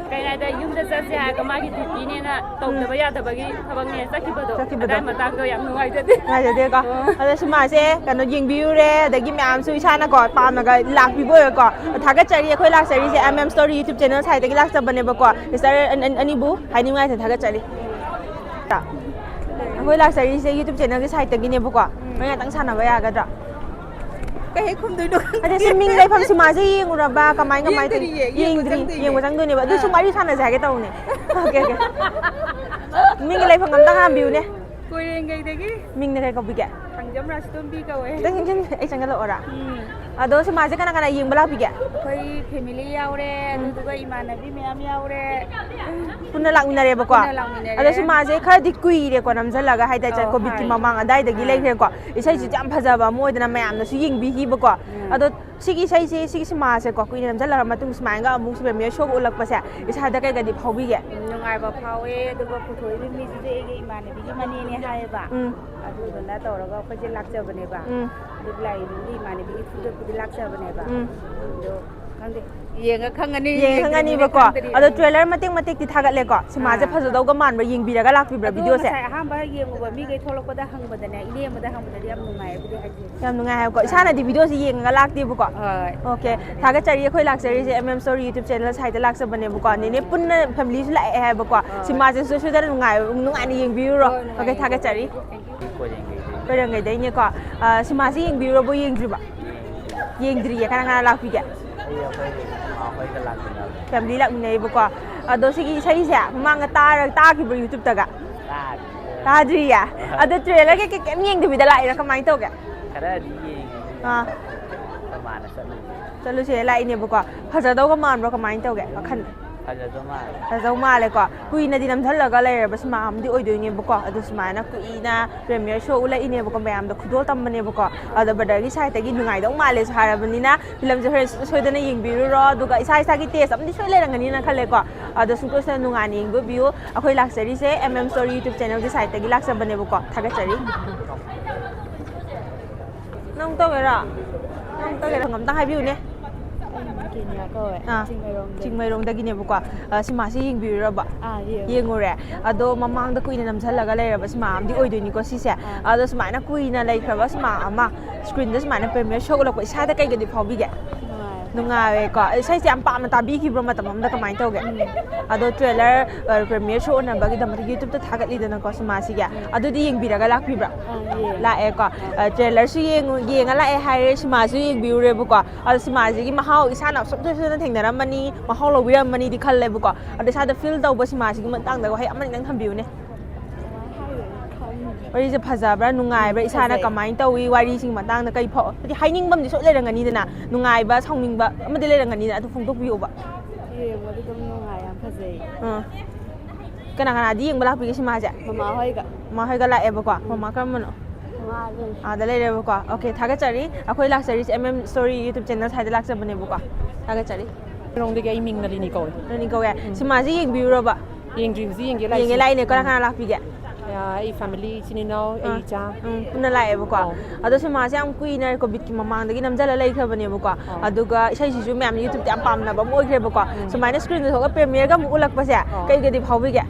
ꯀꯩ ꯍꯥꯏꯗ ꯌꯨꯝꯗ ꯆꯠꯁꯦ ꯍꯥꯏꯔꯒ ꯃꯥꯒꯤ duty ꯅꯦꯅ ꯇꯧꯗꯕ ꯎꯝ꯫ ꯌꯥꯗꯕꯒꯤ ꯊꯕꯛꯅꯦ ꯆꯠꯈꯤꯕꯗꯣ꯫ ꯆꯠꯈꯤꯕꯗꯣ꯫ ꯑꯗꯥꯏ ꯃꯇꯥꯡꯗꯣ ꯌꯥꯝ ꯅꯨꯡꯉꯥꯏꯖꯗꯦ꯫ ꯅꯨꯡꯉꯥꯏꯖꯗꯦꯀꯣ꯫ ꯑꯣ꯫ ꯑꯗꯣ ꯁꯤꯃꯥꯁꯦ ꯀꯩꯅꯣ ꯌꯦꯡꯕꯤꯔꯨꯔꯦ, ꯑꯗꯒꯤ ꯃꯌꯥꯝꯁꯨ ꯏꯁꯥꯅꯀꯣ ꯄꯥꯝꯅꯒ ꯂꯥꯛꯄꯤꯕ ꯑꯣꯏꯔꯦꯀꯣ꯫ ꯊꯥꯒꯠꯆꯔꯤ, ꯑꯩꯈꯣꯏ ꯂꯥꯛꯆꯔꯤꯁꯦ M M Story YouTube channel site ꯇꯒꯤ ꯂꯥꯛꯆꯕꯅꯦꯕꯀꯣ꯫ Sister ꯑꯅꯤꯕꯨ ꯍꯥꯏꯅꯤꯡꯉꯥꯏꯁꯦ ꯊꯥꯒꯠꯆꯔꯤ꯫ ꯑꯩꯈꯣꯏ ꯂꯥꯛꯆꯔꯤꯁꯦ YouTube channel ꯒꯤ site ꯇꯒꯤꯅꯦꯕꯀꯣ꯫ ꯎꯝ꯫ ꯃꯣꯏ ꯉꯥꯛꯇꯪ ꯁꯥꯟꯅꯕ ꯌꯥꯒꯗ꯭ꯔꯥ? ꯀꯩ ꯍꯦꯛ ꯈꯨꯝꯗꯣꯏꯅꯣ ꯈꯪꯗꯦ꯫ ꯑꯗꯩ ꯁꯤ ꯃꯤꯡ ꯂꯩꯐꯝ ꯁꯤꯃꯥꯁꯦ ꯌꯦꯡꯉꯨꯔꯕ? ꯀꯃꯥꯏ, ꯀꯃꯥꯏ ꯇꯧ-, ꯌꯦꯡꯗꯔꯤꯌꯦ, ꯌꯦꯡꯕ ꯌꯦꯡꯗ꯭ꯔꯤ, ꯆꯪꯗꯣꯏꯅꯦ꯫ ꯌꯦꯡꯕ ꯆꯪꯗꯣꯏꯅꯦꯕ꯫ ꯑꯗꯨ ꯁꯨꯝ ꯑꯥ꯫ ꯋꯥꯔꯤ ꯁꯥꯟꯅꯁꯦ ꯍꯥꯏꯒꯦ ꯇꯧꯕꯅꯦ꯫ Okay, okay. ꯃꯤꯡꯒꯤ ꯂꯩꯐꯝ ꯑꯝꯇ ꯍꯥꯡꯕꯤꯌꯨꯅꯦ꯫ ꯀꯣꯏꯔꯦꯡꯒꯩꯗꯒꯤ꯫ ꯃꯤꯡꯅ ꯀꯩ ꯀꯧꯕꯤꯒꯦ? ꯊꯥꯡꯖꯝ ꯔꯥꯖꯇꯣꯝꯕꯤ ꯀꯧꯋꯦ꯫ ꯈꯤꯇꯪ ꯈꯤꯇꯪ ꯑꯩ ꯆꯪꯁꯤꯜꯂꯛꯑꯣꯔꯥ? ꯎꯝ꯫ ꯑꯗꯣ ꯁꯤꯃꯥꯁꯦ ꯀꯅꯥ ꯀꯅꯥ ꯌꯦꯡꯕ ꯂꯥꯛꯄꯤꯒꯦ? ꯑꯩꯈꯣꯏ ꯐꯦꯃꯤꯂꯤ ꯌꯥꯎꯔꯦ, ꯑꯗꯨꯗꯨꯒ ꯏꯃꯥꯟꯅꯕꯤ ꯃꯌꯥꯝ ꯌꯥꯎꯔꯦ꯫ ꯄꯨꯟꯅ ꯂꯥꯛꯃꯤꯟꯅꯔꯦꯕꯀꯣ꯫ ꯄꯨꯟꯅ ꯂꯥꯛꯃꯤꯟꯅꯔꯦ꯫ ꯑꯗꯣ ꯁꯤꯃꯥꯁꯦ ꯈꯔꯗꯤ ꯀꯨꯏꯔꯦꯀꯣ ꯅꯝꯁꯤꯜꯂꯒ, ꯍꯥꯏ ꯇꯥꯔꯦ, ꯑꯧ, ꯀꯣꯚꯤꯗꯀꯤ ꯍꯥꯏ꯫ ꯃꯃꯥꯡ ꯑꯗꯥꯏꯗꯒꯤ ꯑꯥ꯫ ꯂꯩꯈ꯭ꯔꯦꯀꯣ꯫ ꯏꯁꯩꯁꯤꯗꯤ ꯌꯥꯝ ꯐꯖꯕ ꯑꯃ ꯑꯣꯏꯗꯅ ꯃꯌꯥꯝꯅꯁꯨ ꯌꯦꯡꯕꯤꯈꯤꯕꯀꯣ꯫ ꯎꯝ꯫ ꯑꯗꯣ ꯁꯤꯒꯤ ꯏꯁꯩꯁꯦ, ꯁꯤꯒꯤ ꯁꯤꯃꯥꯁꯦꯀꯣ ꯀꯨꯏꯅ ꯅꯝꯁꯤꯜꯂꯒ ꯃꯇꯨꯡ ꯁꯨꯃꯥꯏꯅꯒ ꯑꯃꯨꯛ premiere show ꯎꯠꯂꯛꯄꯁꯦ ꯏꯁꯥꯗ ꯀꯩꯒꯗꯤ ꯐꯥꯎꯕꯤꯒꯦ? ꯅꯨꯡꯉꯥꯏꯕ ꯐꯥꯎꯋꯦ, ꯑꯗꯨꯒ ꯄꯨꯊꯣꯛꯏꯕ ꯃꯤꯁꯤꯁꯨ ꯑꯩꯒꯤ ꯏꯃꯥꯟꯅꯕꯤꯒꯤ ꯃꯅꯦꯅꯦ ꯍꯥꯏꯌꯦꯕ꯫ ꯎꯝ꯫ ꯑꯗꯨꯗꯨꯅ ꯇꯧꯔꯒ ꯑꯩꯈꯣꯏꯁꯦ ꯂꯥꯛꯆꯕꯅꯦꯕ꯫ ꯎꯝ꯫ ꯑꯗꯨ ꯂꯥꯛꯏꯕ ꯃꯤ ꯏꯃꯥꯟꯅꯕꯤꯒꯤ ꯊ꯭ꯔꯨꯗꯒꯤ ꯂꯥꯛꯆꯕꯅꯦꯕ꯫ ꯎꯝ꯫ ꯑꯗꯣ ꯈꯪꯗꯦ, ꯌꯦꯡꯉ ꯈꯪꯉꯅꯤ, ꯌꯦꯡꯉ ꯌꯦꯡꯗ꯭ꯔꯤꯕꯅꯤꯅ ꯈꯪꯉꯅꯤꯕꯀꯣ꯫ ꯈꯪꯗ꯭ꯔꯤ꯫ ꯑꯗꯣ trailer ꯃꯇꯦꯛ ꯃꯇꯦꯛꯇꯤ ꯊꯥꯒꯠꯂꯦꯀꯣ꯫ ꯁꯤꯃꯥꯁꯦ ꯑꯥ꯫ ꯐꯖꯗꯧꯒ ꯃꯥꯟꯕ꯭ꯔꯥ ꯌꯦꯡꯕꯤꯔꯒ ꯂꯥꯛꯄꯤꯕ꯭ꯔꯥ ꯑꯗꯣ videoꯁꯦ? ꯉꯁꯥꯏ ꯑꯍꯥꯟꯕ ꯌꯦꯡꯉꯨꯕ ꯃꯤꯈꯩ ꯊꯣꯛꯂꯛꯄꯗ ꯍꯪꯕꯗꯅꯦ, ꯏꯅꯦ ꯑꯃꯗ ꯍꯪꯕꯗꯗꯤ ꯌꯥꯝ ꯅꯨꯡꯉꯥꯏ ꯑꯗꯨꯗꯤ ꯍꯥꯏꯕꯤꯌꯨ꯫ ꯌꯥꯝ ꯅꯨꯡꯉꯥꯏ ꯍꯥꯏꯕꯀꯣ꯫ ꯏꯁꯥꯅꯗꯤ videoꯁꯦ ꯌꯦꯡꯉꯒ ꯂꯥꯛꯇꯦꯕꯀꯣ꯫ ꯍꯣꯏ꯫ Okay, ꯊꯥꯒꯠꯆꯔꯤ꯫ ꯑꯩꯈꯣꯏ ꯂꯥꯛꯆꯔꯤꯁꯦ M M Story YouTube channel siteꯇ ꯂꯥꯛꯆꯕꯅꯦꯕꯀꯣ꯫ ꯅꯦꯅꯦ ꯄꯨꯟꯅ familyꯁꯨ ꯂꯥꯛꯑꯦ ꯍꯥꯏꯕꯀꯣ꯫ ꯍꯣꯏ꯫ ꯁꯤꯃꯥꯁꯦ ꯁꯣꯏ ꯁꯣꯏꯗꯅ ꯅꯨꯡꯉꯥꯏ-, ꯅꯨꯡꯉꯥꯏꯅ ꯌꯦꯡꯕꯤꯔꯨꯔꯣ꯫ ꯍꯣꯏ, ꯅꯨꯡꯉꯥꯏ Okay, ꯊꯥꯒꯠꯆꯔꯤ꯫ ꯌꯦꯡꯕꯤꯔꯣ꯫ ꯀꯣꯏꯔꯦꯡꯒꯩꯗꯩꯅꯦꯀꯣ꯫ ꯑ, ꯁꯤꯃꯥꯁꯦ ꯌꯦꯡꯕꯤꯔꯨꯔꯕꯣ, ꯌꯦꯡꯗ꯭ꯔꯤꯕꯣ? ꯌꯦꯡꯗ꯭ꯔꯤꯌꯦ꯫ ꯀꯅꯥ ꯀꯅꯥ ꯂꯥꯛꯄꯤꯒꯦ? ꯑꯩ ꯑꯩꯈꯣꯏ ꯃꯥ ꯍꯣꯏꯒ ꯂꯥꯛꯃꯤꯟꯅꯕ꯫ Family ꯂꯥꯛꯃꯤꯟꯅꯩꯕꯀꯣ꯫ ꯑꯗꯣ ꯁꯤꯒꯤ ꯏꯁꯩꯁꯦ ꯃꯃꯥꯡꯗ ꯇꯥꯔ-, ꯇꯥꯈꯤꯕ꯭ꯔꯣ YouTubeꯇꯒ? ꯇꯥꯗ꯭ꯔꯤ꯫ ꯇꯥꯗ꯭ꯔꯤꯌꯦ? ꯑꯗꯣ trailerꯒ ꯀꯩ ꯀꯩꯝ ꯌꯦꯡꯗꯕꯤꯗ ꯂꯥꯛꯏꯔꯥ, ꯀꯃꯥꯏꯅ ꯇꯧꯒꯦ? ꯈꯔꯗꯤ ꯌꯦꯡꯉꯦ꯫ ꯑꯥ꯫ ꯑꯩꯈꯣꯏ ꯃꯥꯅ ꯆꯠꯂꯨꯁꯦ꯫ ꯆꯠꯂꯨꯁꯦ ꯂꯥꯛꯏꯅꯦꯕꯀꯣ꯫ ꯐꯖꯗꯧꯒ ꯃꯥꯟꯕ꯭ꯔꯣ, ꯀꯃꯥꯏꯅ ꯇꯧꯒꯦ ꯋꯥꯈꯜ? ꯐꯖꯗꯧ ꯃꯥꯜꯂꯦ꯫ ꯐꯖꯗꯧ ꯃꯥꯜꯂꯦꯀꯣ꯫ ꯀꯨꯏꯅꯗꯤ ꯅꯝꯁꯤꯜꯂꯒ ꯂꯩꯔꯕ ꯁꯤꯃꯥ ꯑꯃꯗꯤ ꯑꯣꯏꯗꯣꯏꯅꯦꯕꯀꯣ꯫ ꯑꯗꯨ ꯁꯨꯃꯥꯏꯅ ꯀꯨꯏꯅ premiere show ꯎꯠꯂꯛꯏꯅꯦꯕꯀꯣ, ꯃꯌꯥꯝꯗ ꯈꯨꯗꯣꯜ ꯇꯝꯕꯅꯦꯕꯀꯣ꯫ ꯑꯗꯣ brotherꯒꯤ sideꯇꯒꯤ ꯅꯨꯡꯉꯥꯏꯗꯧ ꯃꯥꯜꯂꯦꯁꯨ ꯍꯥꯏꯔꯕꯅꯤꯅ, ꯐꯤꯂꯝꯁꯦ ꯍꯣꯔꯦꯟ ꯁꯨꯡꯁꯣꯏ ꯁꯣꯏꯗꯅ ꯌꯦꯡꯕꯤꯔꯨꯔꯣ꯫ ꯑꯗꯨꯒ ꯏꯁꯥ ꯏꯁꯥꯒꯤ taste ꯑꯃꯗꯤ ꯁꯣꯏ ꯂꯩꯔꯝꯒꯅꯤꯅ ꯈꯜꯂꯦꯀꯣ꯫ ꯑꯗꯣ ꯁꯨꯡꯁꯣꯏ ꯁꯣꯏꯗꯅ ꯅꯨꯡꯉꯥꯏꯅ ꯌꯦꯡꯕꯤꯌꯨ꯫ ꯑꯩꯈꯣꯏ ꯂꯥꯛꯆꯔꯤꯁꯦ M M Story YouTube channelꯒꯤ siteꯇꯒꯤ ꯂꯥꯛꯆꯕꯅꯦꯕꯀꯣ꯫ ꯊꯥꯒꯠꯆꯔꯤ꯫ ꯅꯪ ꯇꯧꯒꯦꯔꯣ? ꯅꯪ ꯇꯧꯒꯦꯔꯣ? ꯑꯝꯇ ꯍꯥꯏꯕꯤꯌꯨꯅꯦ꯫ ꯑꯩ ꯀꯦꯅꯤꯌꯥ ꯀꯧꯋꯦ꯫ ꯑꯥ, ꯆꯤꯡꯃꯩꯔꯣꯡꯗꯒꯤ꯫ ꯆꯤꯡꯃꯩꯔꯣꯡꯗꯒꯤꯅꯦꯕꯀꯣ꯫ ꯑ, ꯁꯤꯃꯥꯁꯤ ꯌꯦꯡꯕꯤꯔꯨꯔꯕ? ꯑꯥ, ꯌꯦꯡꯉꯨꯔꯦ꯫ ꯌꯦꯡꯉꯨꯔꯦ꯫ ꯑꯗꯣ ꯃꯃꯥꯡꯗ ꯀꯨꯏꯅ ꯅꯝꯁꯤꯜꯂꯒ ꯂꯩꯔꯕ ꯁꯤꯃꯥ ꯑꯃꯗꯤ ꯑꯣꯏꯗꯣꯏꯅꯤꯀꯣ ꯁꯤꯁꯦ꯫ ꯑꯥ꯫ ꯑꯗꯣ ꯁꯨꯃꯥꯏꯅ ꯀꯨꯏꯅ ꯂꯩꯈ꯭ꯔꯕ ꯁꯤꯃꯥ ꯑꯃ screenꯗ ꯁꯨꯃꯥꯏꯅ premiere show ꯎꯠꯂꯛꯄ ꯏꯁꯥꯗ ꯀꯩꯒꯗꯤ ꯐꯥꯎꯕꯤꯒꯦ? ꯅꯨꯡꯉꯥꯏ꯫ ꯅꯨꯡꯉꯥꯏꯔꯦꯀꯣ꯫ ꯏꯁꯩꯁꯦ ꯌꯥꯝ ꯄꯥꯝꯅ ꯇꯥꯕꯤꯈꯤꯕ꯭ꯔꯣ ꯃꯇꯝ ꯑꯃꯗ, ꯀꯃꯥꯏꯅ ꯇꯧꯒꯦ? ꯎꯝ꯫ ꯑꯗꯣ trailer, ꯑ, premiere show ꯎꯠꯅꯕꯒꯤꯗꯃꯛꯇ YouTubeꯇ ꯊꯥꯒꯠꯂꯤꯗꯅꯀꯣ ꯁꯤꯃꯥꯁꯤꯒꯤ꯫ ꯑꯗꯨꯗꯤ ꯌꯦꯡꯕꯤꯔꯒ ꯂꯥꯛꯄꯤꯕ꯭ꯔꯥ? ꯑꯥ, ꯌꯦꯡꯉꯦ꯫ ꯂꯥꯛꯑꯦꯀꯣ꯫ ꯑ, trailerꯁꯨ ꯌꯦꯡꯉꯨ-, ꯌꯦꯡꯉ ꯂꯥꯛꯑꯦ ꯍꯥꯏꯔꯦ, ꯁꯤꯃꯥꯁꯨ ꯌꯦꯡꯕꯤꯔꯨꯔꯦꯕꯀꯣ꯫ ꯑꯗꯣ ꯁꯤꯃꯥꯁꯤꯒꯤ ꯃꯍꯥꯎ ꯏꯁꯥꯅ ꯁꯨꯡꯁꯣꯏ ꯁꯣꯏꯗꯅ ꯊꯦꯡꯅꯔꯝꯃꯅꯤ, ꯃꯍꯥꯎ ꯂꯧꯕꯤꯔꯝꯃꯅꯤꯗꯤ ꯈꯜꯂꯦꯕꯀꯣ꯫ ꯑꯗꯣ ꯏꯁꯥꯗ feel ꯇꯧꯕ ꯁꯤꯃꯥꯁꯤꯒꯤ ꯃꯇꯥꯡꯗ ꯋꯥꯍꯩ ꯑꯃꯅꯤꯗꯪ ꯊꯝꯕꯤꯌꯨꯅꯦ꯫ ꯀꯃꯥꯏꯅ ꯍꯥꯏꯗꯣꯏꯅꯣ ꯈꯪꯗꯦ꯫ ꯋꯥꯔꯤꯁꯦ ꯐꯖꯕ꯭ꯔꯥ, ꯅꯨꯡꯉꯥꯏꯕ꯭ꯔꯥ, ꯏꯁꯥꯅ ꯐꯖꯩ꯫ ꯀꯃꯥꯏꯅ ꯇꯧꯏ, ꯋꯥꯔꯤꯁꯤꯒꯤ ꯃꯇꯥꯡꯗ ꯀꯩ ꯐꯥꯎ, ꯍꯥꯏꯗꯤ ꯍꯥꯏꯅꯤꯡꯕ ꯑꯃꯗꯤ ꯁꯣꯏ ꯂꯩꯔꯝꯒꯅꯤꯗꯅ, ꯅꯨꯡꯉꯥꯏꯕ, ꯁꯥꯎꯅꯤꯡꯕ ꯑꯃꯗꯤ ꯂꯩꯔꯝꯒꯅꯤꯗꯅ, ꯑꯗꯨ ꯐꯣꯡꯗꯣꯛꯄꯤꯌꯣꯕ꯫ ꯌꯦꯡꯕꯗꯤ ꯑꯗꯨꯝ ꯅꯨꯡꯉꯥꯏ, ꯌꯥꯝ ꯐꯖꯩ꯫ ꯑꯥ꯫ ꯀꯅꯥ ꯀꯅꯥꯗꯤ ꯌꯦꯡꯕ ꯂꯥꯛꯄꯤꯒꯦ ꯁꯤꯃꯥꯁꯦ? ꯃꯃꯥ ꯍꯣꯏꯒ꯫ ꯃꯃꯥ ꯍꯣꯏꯒ ꯂꯥꯛꯑꯦꯕꯀꯣ꯫ ꯎꯝ꯫ ꯃꯃꯥ ꯀꯔꯝꯕꯅꯣ? ꯃꯃꯥ ꯑꯗꯨꯝ꯫ ꯑꯥꯗ ꯂꯩꯔꯦꯕꯀꯣ꯫ ꯑꯣꯀꯦ, ꯊꯥꯒꯠꯆꯔꯤ꯫ ꯑꯩꯈꯣꯏ ꯂꯥꯛꯆꯔꯤꯁꯦ M M Story YouTube channel site ꯇ ꯂꯥꯛꯆꯕꯅꯦꯕꯀꯣ꯫ ꯊꯥꯒꯠꯆꯔꯤ꯫ ꯔꯣꯡꯗꯒꯤ ꯑꯩ ꯃꯤꯡ ꯅꯂꯤꯅꯤ ꯀꯧꯋꯦ꯫ ꯅꯂꯤꯅꯤ ꯀꯧꯋꯦ꯫ ꯎꯝ꯫ ꯁꯤꯃꯥꯁꯦ ꯌꯦꯡꯕꯤꯔꯨꯔꯕ? ꯌꯦꯡꯗ꯭ꯔꯤ, ꯍꯧꯖꯤꯛ ꯌꯦꯡꯒꯦ ꯂꯥꯛꯏꯁꯦ꯫ ꯌꯦꯡꯒꯦ ꯂꯥꯛꯏꯅꯦ꯫ ꯀꯅꯥ ꯎꯝ꯫ ꯀꯅꯥ ꯂꯥꯛꯄꯤꯒꯦ? ꯑꯩ family, ꯏꯆꯤꯟ ꯏꯅꯥꯎ, ꯑꯩ ꯑꯥ꯫ ꯏꯆꯥ꯫ ꯎꯝ, ꯄꯨꯟꯅ ꯂꯥꯛꯑꯦꯕꯀꯣ꯫ ꯑꯧ꯫ ꯑꯗꯣ ꯁꯤꯃꯥꯁꯦ ꯌꯥꯝ ꯀꯨꯏꯅ ꯀꯣꯚꯤꯗꯀꯤ ꯃꯃꯥꯡꯗꯒꯤ ꯅꯝꯖꯜꯂ ꯂꯩꯈ꯭ꯔꯕꯅꯦꯕꯀꯣ꯫ ꯑꯧ꯫ ꯑꯗꯨꯒ ꯏꯁꯩꯁꯤꯁꯨ ꯃꯌꯥꯝ YouTube ꯇ ꯌꯥꯝ ꯄꯥꯝꯅꯕ ꯑꯃ ꯑꯣꯏꯈ꯭ꯔꯦꯕꯀꯣ꯫ ꯎꯝ꯫ ꯁꯨꯃꯥꯏꯅ screen ꯗ ꯊꯣꯛꯑꯒ premiere ꯒ ꯑꯃꯨꯛ ꯎꯠꯂꯛꯄꯁꯦ ꯑꯧ꯫ ꯀꯩꯒꯗꯤ ꯐꯥꯎꯕꯤꯒꯦ?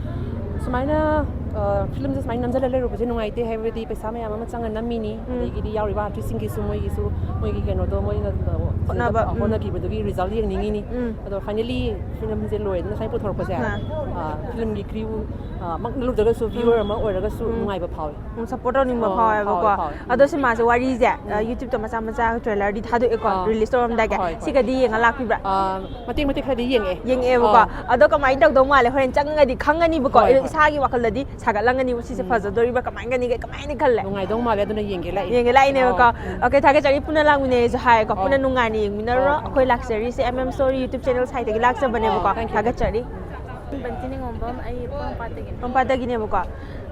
ꯁꯨꯃꯥꯏꯅ, ꯑ, film ꯁꯦ ꯁꯨꯃꯥꯏꯅ ꯅꯝꯖꯜꯂ ꯂꯩꯔꯨꯕꯁꯦ ꯅꯨꯡꯉꯥꯏꯇꯦ, ꯍꯥꯏꯕꯗꯤ ꯄꯩꯁꯥ ꯃꯌꯥꯝ ꯑꯃ ꯆꯪꯉ ꯅꯝꯃꯤꯅꯤ, ꯎꯝ꯫ ꯑꯗꯒꯤꯗꯤ ꯌꯥꯎꯔꯤꯕ artist ꯁꯤꯡꯒꯤꯁꯨ ꯃꯣꯏꯒꯤꯁꯨ ꯃꯣꯏꯒꯤ ꯀꯩꯅꯣꯗꯣ ꯃꯣꯏꯅ, ꯑ, ꯍꯣꯠꯅꯕ, ꯎꯝ꯫ ꯍꯣꯠꯅꯈꯤꯕꯗꯨꯒꯤ result ꯌꯦꯡꯅꯤꯡꯉꯤꯅꯤ꯫ ꯎꯝ꯫ ꯑꯗꯣ finally film ꯁꯦ ꯂꯣꯏꯔꯦꯗꯅ ꯁꯨꯃꯥꯏꯅ ꯄꯨꯊꯣꯔꯛꯄꯁꯦ, ꯑꯥ꯫ ꯑ, film ꯒꯤ crew, ꯑ, ꯃꯛ ꯅꯠꯇ꯭ꯔꯒꯁꯨ ꯎꯝ꯫ Viewer ꯑꯃ ꯑꯣꯏꯔꯒꯁꯨ ꯎꯝ꯫ ꯅꯨꯡꯉꯥꯏꯕ ꯐꯥꯎꯋꯦ꯫ ꯎꯝ, support ꯇꯧꯅꯤꯡꯕ ꯑꯣ, ꯐꯥꯎꯋꯦꯕꯀꯣ꯫ ꯐꯥꯎꯋꯦ, ꯐꯥꯎꯋꯦ꯫ ꯑꯗꯣ ꯁꯤꯃꯥꯁꯦ ꯋꯥꯔꯤꯁꯦ, ꯑ, ꯎꯝ꯫ YouTube ꯇ ꯃꯆꯥ ꯃꯆꯥ trailer ꯗꯤ ꯊꯥꯗꯣꯛꯑꯦꯀꯣ, ꯑꯥ꯫ Release ꯇꯧꯔꯝꯗꯥꯏꯒꯤ꯫ ꯍꯣꯏ, ꯍꯣꯏ꯫ ꯁꯤꯒꯗꯤ ꯌꯦꯡꯉ ꯂꯥꯛꯄꯤꯕ꯭ꯔꯥ? ꯑꯥ, ꯃꯇꯦꯛ ꯃꯇꯦꯛ ꯈꯔꯗꯤ ꯌꯦꯡꯉꯛꯑꯦ꯫ ꯌꯦꯡꯉꯛꯑꯦꯕꯀꯣ꯫ ꯑꯥ꯫ ꯑꯗꯣ ꯀꯃꯥꯏꯅ ꯇꯧꯗꯧ ꯃꯥꯜꯂꯦ? ꯍꯣꯔꯦꯟ ꯆꯪꯉꯒꯗꯤ ꯈꯪꯉꯅꯤꯕꯀꯣ꯫ ꯍꯣꯏ, ꯑꯗꯣ ꯍꯣꯏ꯫ ꯏꯁꯥꯒꯤ ꯋꯥꯈꯜꯗꯗꯤ ꯁꯥꯒꯠꯂꯝꯒꯅꯤꯕ, ꯁꯤꯁꯦ ꯎꯝ꯫ ꯐꯖꯗꯣꯔꯤꯕ꯭ꯔꯥ, ꯀꯃꯥꯏꯅ ꯈꯜꯂꯦ? ꯅꯨꯡꯉꯥꯏꯗꯧ ꯃꯥꯜꯂꯦ, ꯑꯗꯨꯅ ꯌꯦꯡꯒꯦ ꯂꯥꯛꯏꯅꯦ꯫ ꯌꯦꯡꯒꯦ ꯂꯥꯛꯏꯅꯦꯕꯀꯣ꯫ ꯑꯥꯎ, ꯎꯝ꯫ ꯑꯣꯀꯦ, ꯊꯥꯒꯠꯆꯔꯤ꯫ ꯄꯨꯟꯅ ꯂꯥꯛꯃꯤꯟꯅꯩꯁꯨ ꯍꯥꯏꯌꯦꯀꯣ꯫ ꯄꯨꯟꯅ ꯑꯥꯎ꯫ ꯅꯨꯡꯉꯥꯏꯅ ꯌꯦꯡꯃꯤꯟꯅꯔꯣ꯫ ꯑꯥꯎ, ꯎꯝ꯫ ꯑꯩꯈꯣꯏ ꯂꯥꯛꯆꯔꯤꯁꯦ M M Story YouTube channel site ꯇꯒꯤ ꯂꯥꯛꯆꯕꯅꯦꯕꯀꯣ꯫ ꯑꯥꯎ, thank you꯫ ꯊꯥꯒꯠꯆꯔꯤ꯫ ꯕꯟꯇꯤ ꯅꯤꯉꯣꯝꯕꯝ, ꯑꯩ ꯄꯣꯔꯣꯝꯄꯥꯠꯇꯒꯤꯅꯦ꯫ ꯄꯣꯔꯣꯝꯄꯥꯠꯇꯒꯤꯅꯦꯕꯀꯣ꯫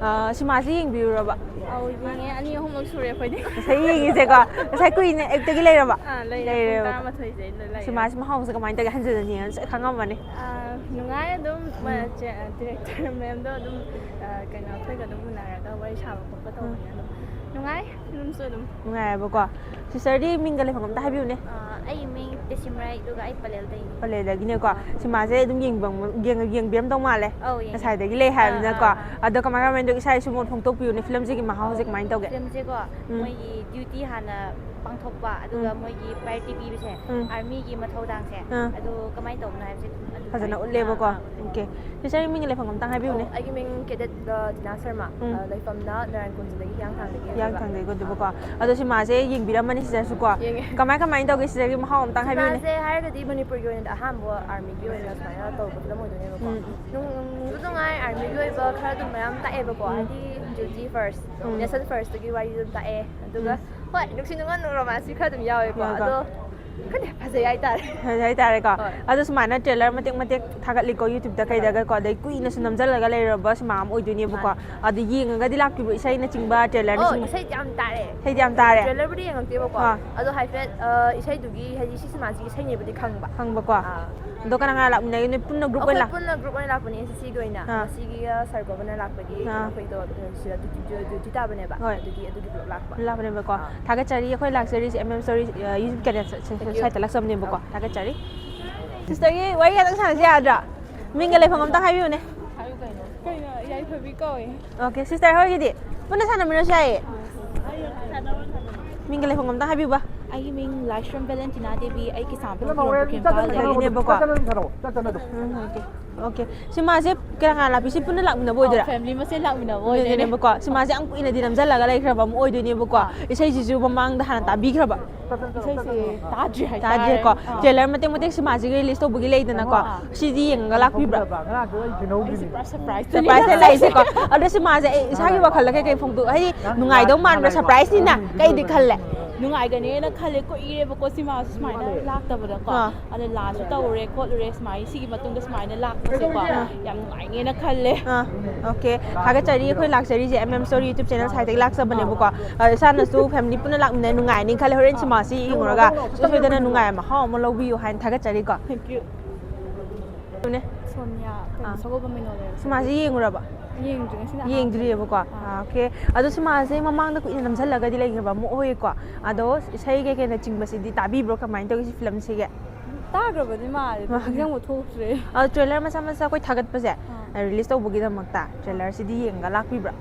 ꯑꯥ, ꯁꯤꯃꯥꯁꯤ ꯌꯦꯡꯕꯤꯔꯨꯔꯕ? ꯑꯧ, ꯌꯦꯡꯉꯦ꯫ ꯑꯅꯤ ꯑꯍꯨꯝꯂꯛ ꯁꯨꯔꯦ ꯑꯩꯈꯣꯏꯗꯤ꯫ ꯉꯁꯥꯏ ꯌꯦꯡꯉꯤꯁꯦꯀꯣ? ꯉꯁꯥꯏ ꯀꯨꯏꯅ ꯑꯌꯨꯛꯇꯒꯤ ꯂꯩꯔꯕ? ꯑꯥ, ꯂꯩꯔꯦ꯫ ꯄꯨꯡ ꯂꯩꯔꯦꯕ꯫ ꯇꯔꯥꯃꯥꯊꯣꯏꯗꯩ ꯂꯩꯔꯦ꯫ ꯁꯤꯃꯥꯁꯤ ꯃꯍꯥꯎꯁꯦ ꯀꯃꯥꯏꯅ ꯇꯧꯒꯦ? ꯍꯟꯖꯤꯟꯅ ꯌꯦꯡꯉꯁꯨ ꯈꯪꯉꯝꯃꯅꯤ꯫ ꯑꯥ, ꯅꯨꯡꯉꯥꯏ ꯑꯗꯨꯝ꯫ ꯎꯝ꯫ ꯃ-, ꯆꯦ-, director ma'am ꯗꯣ ꯑꯗꯨꯝ, ꯑꯥ, ꯀꯩꯅꯣ, ꯑꯩꯈꯣꯏꯒ ꯑꯗꯨꯝ ꯎꯅꯔꯒ ꯋꯥꯔꯤ ꯁꯥꯕ ꯈꯣꯠꯄ ꯎꯝ꯫ ꯇꯧꯕꯅꯤꯅ ꯑꯗꯨꯝ ꯅꯨꯡꯉꯥꯏ꯫ ꯐꯤꯂꯝꯁꯨ ꯑꯗꯨꯝ꯫ ꯅꯨꯡꯉꯥꯏꯌꯦꯕꯀꯣ꯫ Sister ꯗꯤ ꯃꯤꯡꯒ ꯂꯩꯐꯝ ꯑꯝꯇ ꯍꯥꯏꯕꯤꯌꯨꯅꯦ꯫ ꯑꯥ, ꯑꯩ ꯃꯤꯡ ꯇꯦꯁꯤꯝꯔꯩ, ꯑꯗꯨꯒ ꯑꯩ ꯄꯂꯦꯜꯗꯩꯅꯤ꯫ ꯄꯂꯦꯜꯗꯒꯤꯅꯦꯀꯣ꯫ ꯑꯥ꯫ ꯁꯤꯃꯥꯁꯦ ꯑꯗꯨꯝ ꯌꯦꯡꯕꯝ-, ꯌꯦꯡ-, ꯌꯦꯡꯕꯤꯔꯝꯗꯧ ꯃꯥꯜꯂꯦ꯫ ꯑꯧ, ꯌꯦꯡꯉꯦ꯫ ꯉꯁꯥꯏꯗꯒꯤ ꯂꯩ ꯑꯥ, ꯍꯥꯏꯕꯅꯤꯅꯀꯣ꯫ ꯑꯥ, ꯑꯥ꯫ ꯑꯗꯣ ꯀꯃꯥꯏ ꯀꯃꯥꯏꯅ ꯇꯧꯒꯦ? ꯏꯁꯥ ꯏꯁꯨ ꯃꯣꯠ ꯐꯣꯡꯗꯣꯛꯄꯤꯌꯨꯅꯦ, ꯐꯤꯂꯝꯁꯤꯒꯤ ꯃꯍꯥꯎꯁꯦ ꯀꯃꯥꯏꯅ ꯇꯧꯒꯦ? ꯐꯤꯂꯝꯁꯦꯀꯣ, ꯎꯝ꯫ ꯃꯣꯏꯒꯤ duty ꯍꯥꯟꯅ ꯄꯥꯡꯊꯣꯛꯄ, ꯑꯗꯨꯒ ꯎꯝ꯫ ꯃꯣꯏꯒꯤ priority ꯄꯤꯕꯁꯦ, ꯎꯝ꯫ Army ꯒꯤ ꯃꯊꯧꯗꯥꯡꯁꯦ, ꯑꯥ꯫ ꯑꯗꯨ ꯀꯃꯥꯏꯅ ꯇꯧꯕꯅꯣ ꯍꯥꯏꯕꯁꯦ ꯑꯗꯨꯝ ꯑꯗꯨ ꯐꯖꯅ ꯇꯥꯏ꯫ ꯎꯠꯂꯦꯕꯀꯣ꯫ ꯑꯥ, ꯑꯥ, ꯎꯝ꯫ ꯑꯣꯀꯦ꯫ Sister ꯒꯤ ꯃꯤꯡ ꯂꯩꯐꯝ ꯑꯝꯇꯪ ꯍꯥꯏꯕꯤꯌꯨꯅꯦ꯫ ꯑꯣ, ꯑꯩꯒꯤ ꯃꯤꯡ cadet, ꯑ, ꯖꯤꯅꯥ ꯁꯔꯃ꯫ ꯎꯝ꯫ ꯑ, ꯂꯩꯐꯝꯅ ꯅꯔꯥꯌꯟ ꯀꯨꯟꯖꯗꯒꯤ ꯍꯤꯌꯥꯡꯊꯥꯡꯗꯒꯤ ꯑꯣꯏꯗꯣꯏꯕ꯫ ꯍꯤꯌꯥꯡꯊꯥꯡꯗꯒꯤ ꯑꯣꯏꯗꯣꯏꯕꯀꯣ꯫ ꯑꯗꯣ ꯁꯤꯃꯥꯁꯦ ꯌꯦꯡꯕꯤꯔꯝꯃꯅꯤ sister ꯁꯨ ꯀꯣ꯫ ꯌꯦꯡꯉꯦ꯫ ꯀꯃꯥꯏ ꯀꯃꯥꯏꯅ ꯇꯧꯒꯦ sister ꯒꯤ ꯃꯍꯥꯎ ꯑꯝꯇꯪ ꯍꯥꯏꯕꯤꯌꯨꯅꯦ꯫ ꯁꯤꯃꯥꯁꯦ ꯍꯥꯏꯔꯒꯗꯤ ꯃꯅꯤꯄꯨꯔꯒꯤ ꯑꯣꯏꯅ ꯑꯍꯥꯟꯕ army ꯒꯤ ꯑꯣꯏꯅ ꯁꯨꯃꯥꯏꯅ ꯇꯧꯕ ꯐꯤꯂꯝ ꯑꯣꯏꯗꯣꯏꯅꯦꯕꯀꯣ꯫ ꯎꯝ꯫ ꯅꯨꯡ-, ꯅꯨꯡꯁꯨ ꯅꯨꯡꯉꯥꯏ, army ꯒꯤ ꯑꯣꯏꯕ ꯈꯔ ꯑꯗꯨꯝ ꯃꯌꯥꯝ ꯇꯥꯛꯑꯦꯕꯀꯣ꯫ ꯎꯝ꯫ ꯍꯥꯏꯗꯤ ꯇ꯭ꯋꯦꯟꯇꯤ ꯐꯥꯔꯁ ꯎꯝ. ꯂꯦꯁꯟ ꯐꯥꯔꯁꯇꯨꯒꯤ ꯋꯥꯔꯤꯗꯨ ꯑꯗꯨꯝ ꯇꯥꯛꯑꯦ꯫ ꯑꯗꯨꯒ ꯍꯣꯏ, ꯅꯨꯡꯁꯤ ꯅꯨꯡꯉꯣꯟ ꯔꯣꯃꯥꯟꯁꯁꯤ ꯈꯔ ꯑꯗꯨꯝ ꯌꯥꯎꯋꯦꯀꯣ꯫ ꯌꯥꯎꯋꯦꯀꯣ꯫ ꯑꯗꯣ ꯈꯪꯗꯦ, ꯐꯖꯩ ꯍꯥꯏꯇꯥꯔꯦ꯫ ꯐꯖꯩ ꯍꯥꯏꯇꯥꯔꯦꯀꯣ꯫ ꯍꯣꯏ. ꯑꯗꯣ ꯁꯨꯃꯥꯏꯅ ꯇ꯭ꯔꯦꯂꯔ ꯃꯇꯦꯛ ꯃꯇꯦꯛ ꯊꯥꯒꯠꯂꯤꯀꯣ YouTube-ꯇ ꯀꯩꯗꯒꯀꯣ, ꯑꯗꯩ ꯀꯨꯏꯅꯁꯨ ꯅꯝꯁꯤꯜꯂꯒ ꯂꯩꯔꯕ ꯁꯤꯃꯥ ꯑꯃ ꯑꯣꯏꯗꯣꯏꯅꯦꯕꯀꯣ꯫ ꯃꯥꯅꯦ. ꯑꯗꯨ ꯌꯦꯡꯉꯒꯗꯤ ꯂꯥꯛꯄꯤꯕ꯭ꯔꯣ, ꯏꯁꯩꯅꯆꯤꯡꯕ, ꯇ꯭ꯔꯦꯂꯔꯅ ꯑꯣ, ꯆꯤꯡꯕ? ꯏꯁꯩꯗꯤ ꯌꯥꯝ ꯇꯥꯔꯦ꯫ ꯏꯁꯩꯗꯤ ꯌꯥꯝ ꯇꯥꯔꯦ? ꯇ꯭ꯔꯦꯂꯔꯕꯨꯗꯤ ꯌꯦꯡꯉꯛꯇꯦꯕꯀꯣ꯫ ꯑꯥ. ꯑꯗꯣ ꯍꯥꯏꯐꯦꯠ ꯑ, ꯏꯁꯩꯗꯨꯒꯤ, ꯍꯥꯏꯗꯤ ꯁꯤ ꯁꯤꯃꯥꯁꯤꯒꯤ ꯏꯁꯩꯅꯦꯕꯨꯗꯤ ꯈꯪꯕ꯫ ꯈꯪꯕꯀꯣ꯫ ꯑꯥ. ꯑꯗꯣ ꯀꯅꯥ ꯀꯅꯥ ꯂꯥꯛꯃꯤꯟꯅꯒꯦ? ꯅꯣꯏ ꯄꯨꯟꯅ ꯒ꯭ꯔꯨꯞ ꯑꯣꯏꯅ ꯑꯩꯈꯣꯏ ꯂꯥꯛ- ꯄꯨꯟꯅ ꯒ꯭ꯔꯨꯞ ꯑꯣꯏꯅ ꯂꯥꯛꯄꯅꯦ꯫ ꯑꯦꯟ ꯁꯤ ꯁꯤꯒꯤ ꯑꯣꯏꯅ ꯑꯥ. ꯉꯁꯤꯒꯤ ꯁꯥꯔ ꯒꯣꯕꯔꯅꯔ ꯂꯥꯛꯄꯒꯤ ꯑꯥ. ꯑꯩꯈꯣꯏꯗꯣ ꯁꯤꯗ ꯗ꯭ꯌꯨꯇꯤ ꯗ꯭ꯌꯨꯇꯤ ꯇꯥꯕꯅꯦꯕ꯫ ꯍꯣꯏ. ꯑꯗꯨꯒꯤ ꯑꯗꯨꯒꯤ ꯄꯨꯂꯞ ꯂꯥꯛꯄ꯫ ꯂꯥꯛꯄꯅꯦꯕꯀꯣ꯫ ꯑꯥ. ꯊꯥꯒꯠꯆꯔꯤ꯫ ꯑꯩꯈꯣꯏ ꯂꯥꯛꯆꯔꯤꯁꯦ M M Story, ꯑ, YouTube channel ꯁ-, ꯁ-, Thank you. site-ꯇ ꯂꯥꯛꯆꯕꯅꯦꯕꯀꯣ꯫ Okay. ꯊꯥꯒꯠꯆꯔꯤ꯫ Sister-ꯒꯤ ꯋꯥꯔꯤ ꯈꯛꯇꯪ ꯁꯥꯟꯅꯁꯤ ꯌꯥꯗ꯭ꯔꯥ? ꯃꯤꯡꯒ ꯂꯩꯐꯝ ꯑꯝꯇ ꯍꯥꯏꯕꯤꯌꯨꯅꯦ꯫ ꯀꯩꯅꯣ, ꯌꯥꯏꯐꯕꯤ ꯀꯧꯋꯦ꯫ Okay, sister ꯍꯣꯏꯒꯤꯗꯤ ꯄꯨꯟꯅ ꯁꯥꯟꯅꯃꯤꯟꯅꯁꯨ ꯌꯥꯏꯌꯦ꯫ ꯃꯤꯡꯒ ꯂꯩꯐꯝ ꯑꯝꯇ ꯍꯥꯏꯕꯤꯌꯨꯕ꯫ ꯑꯩꯒꯤ ꯃꯤꯡ ꯂꯥꯏꯁ꯭ꯔꯝ ꯚꯦꯂꯦꯟꯇꯤꯅꯥ ꯗꯦꯕꯤ, ꯑꯩ ꯀꯩꯁꯥꯝꯄꯥꯠ ꯈꯨꯔꯣꯝ ꯄꯨꯈ꯭ꯔꯤꯝꯄꯥꯜꯗꯒꯤ꯫ ꯀꯩꯅꯣꯅꯦꯕꯀꯣ꯫ ꯎꯝ, okay. Okay, ꯁꯤꯃꯥꯁꯦ ꯀꯅꯥ ꯀꯅꯥ ꯂꯥꯛꯄꯤ? ꯁꯤ ꯄꯨꯟꯅ ꯂꯥꯛꯃꯤꯟꯅꯕ ꯑꯣꯏꯗꯣꯏꯔꯥ? ꯐꯦꯃꯤꯂꯤ ꯃꯁꯦꯟ ꯂꯥꯛꯃꯤꯟꯅꯕ ꯑꯣꯏꯗꯣꯏꯅꯦ꯫ ꯑꯣꯏꯗꯣꯏꯅꯦꯕꯀꯣ꯫ ꯁꯤꯃꯥꯁꯦ ꯌꯥꯝ ꯀꯨꯏꯅꯗꯤ ꯅꯝꯁꯤꯜꯂꯒ ꯂꯩꯈ꯭ꯔꯕ ꯑꯃ ꯑꯣꯏꯗꯣꯏꯅꯦꯕꯀꯣ꯫ ꯑꯥ. ꯏꯁꯩꯁꯤꯁꯨ ꯃꯃꯥꯡꯗ ꯍꯥꯟꯅ ꯇꯥꯕꯤꯈ꯭ꯔꯕ? ꯏꯁꯩꯁꯦ ꯇꯥꯗ꯭ꯔꯤ ꯍꯥꯏꯇꯥꯔꯦ꯫ ꯇꯥꯗ꯭ꯔꯦꯀꯣ꯫ ꯑꯥ. Trailer ꯃꯇꯦꯛ ꯃꯇꯦꯛ ꯁꯤꯃꯥꯁꯤꯒꯤ release ꯇꯧꯕꯒꯤ ꯂꯩꯗꯅꯀꯣ꯫ ꯑꯥ. ꯁꯤꯗꯤ ꯌꯦꯡꯉꯒ ꯂꯥꯛꯄꯤꯕ꯭ꯔꯥ? ꯑꯩꯁꯦ ꯄꯨꯔꯥ surprise Surprise ꯂꯩꯁꯦꯀꯣ꯫ ꯑꯗꯣ ꯁꯤꯃꯥꯁꯦ ꯑꯩ ꯏꯁꯥꯒꯤ ꯋꯥꯈꯜꯗ ꯀꯩꯀꯩ ꯐꯣꯡꯗꯣꯛ-, ꯍꯥꯏꯗꯤ ꯅꯨꯡꯉꯥꯏꯗꯧ ꯃꯥꯟꯕ꯭ꯔꯥ? Surprise-ꯅꯤꯅ ꯀꯩꯗꯤ ꯈꯜꯂꯦ? ꯅꯨꯡꯉꯥꯏꯒꯅꯦꯅ ꯈꯜꯂꯦ, ꯀꯨꯏꯔꯦꯕꯀꯣ ꯁꯤꯃꯥꯁꯨ ꯁꯨꯃꯥꯏꯅ ꯂꯥꯛꯇꯕꯗꯀꯣ꯫ ꯑꯥ. ꯑꯗꯣ ꯂꯥꯟꯁꯨ ꯇꯧꯔꯦ ꯈꯣꯠꯂꯨꯔꯦ, ꯁꯨꯃꯥꯏꯅ ꯁꯤꯒꯤ ꯃꯇꯨꯡꯗ ꯁꯨꯃꯥꯏꯅ ꯂꯥꯛꯄꯁꯦꯀꯣ꯫ ꯑꯥ. ꯌꯥꯝ ꯅꯨꯡꯉꯥꯏꯅꯦꯅ ꯈꯜꯂꯦ꯫ ꯑꯥ, okay. ꯊꯥꯒꯠꯆꯔꯤ꯫ ꯑꯩꯈꯣꯏ ꯂꯥꯛꯆꯔꯤꯁꯦ M M Story YouTube channel site-ꯇꯒꯤ ꯂꯥꯛꯆꯕꯅꯦꯕꯀꯣ꯫ ꯑ, ꯏꯁꯥꯅꯁꯨ family ꯄꯨꯟꯅ ꯂꯥꯛꯃꯤꯟꯅ ꯅꯨꯡꯉꯥꯏꯅꯤ ꯈꯜꯂꯦ꯫ ꯍꯣꯔꯦꯟ ꯁꯤꯃꯥꯁꯤ ꯌꯦꯡꯉꯨꯔꯒ ꯁꯣꯏꯗꯅ ꯅꯨꯡꯉꯥꯏꯕ ꯃꯍꯥꯎ ꯑꯃ ꯂꯧꯕꯤꯌꯨ ꯍꯥꯏꯅ ꯊꯥꯒꯠꯆꯔꯤꯀꯣ꯫ Thank you. ꯅꯦ꯫ ꯁꯣꯅꯤꯌꯥ, ꯀꯩꯅꯣ, ꯑꯥ. ꯁꯒꯣꯜꯕꯝ ꯃꯦꯃꯣꯔꯤꯌꯦꯜ꯫ ꯁꯤꯃꯥꯁꯤ ꯌꯦꯡꯉꯨꯔꯕ? ꯌꯦꯡꯗ꯭ꯔꯤ, ꯉꯁꯤꯅ ꯑꯍꯥꯟꯕꯅꯦ꯫ ꯌꯦꯡꯗ꯭ꯔꯤꯑꯕꯀꯣ꯫ ꯑꯥ. ꯑꯥ, okay. ꯑꯗꯣ ꯁꯤꯃꯥꯁꯦ ꯃꯃꯥꯡꯗ ꯀꯨꯏꯅ ꯅꯝꯁꯤꯜꯂꯒꯗꯤ ꯂꯩꯈ꯭ꯔꯕ ꯑꯃ ꯑꯣꯏꯌꯦꯀꯣ꯫ ꯑꯗꯣ ꯏꯁꯩ ꯀꯩꯀꯩꯅ ꯆꯤꯡꯕꯁꯤꯗꯤ ꯇꯥꯕꯤꯕ꯭ꯔꯣ? ꯀꯃꯥꯏꯅ ꯇꯧꯒꯦ ꯁꯤ film-ꯁꯤꯒꯤ? ꯇꯥꯈ꯭ꯔꯕꯗꯤ ꯃꯥꯜꯂꯦ, ꯑꯗꯣ ꯑꯥ. ꯅꯤꯡꯁꯤꯡꯕ ꯊꯣꯛꯇ꯭ꯔꯦ꯫ ꯑꯗꯣ trailer ꯃꯆꯥ ꯃꯆꯥ ꯑꯩꯈꯣꯏ ꯊꯥꯒꯠꯄꯁꯦ, ꯑꯥ. release ꯇꯧꯕꯒꯤꯗꯃꯛꯇ trailer-ꯁꯤꯗꯤ ꯌꯦꯡꯉꯒ ꯂꯥꯛꯄꯤꯕ꯭ꯔꯥ?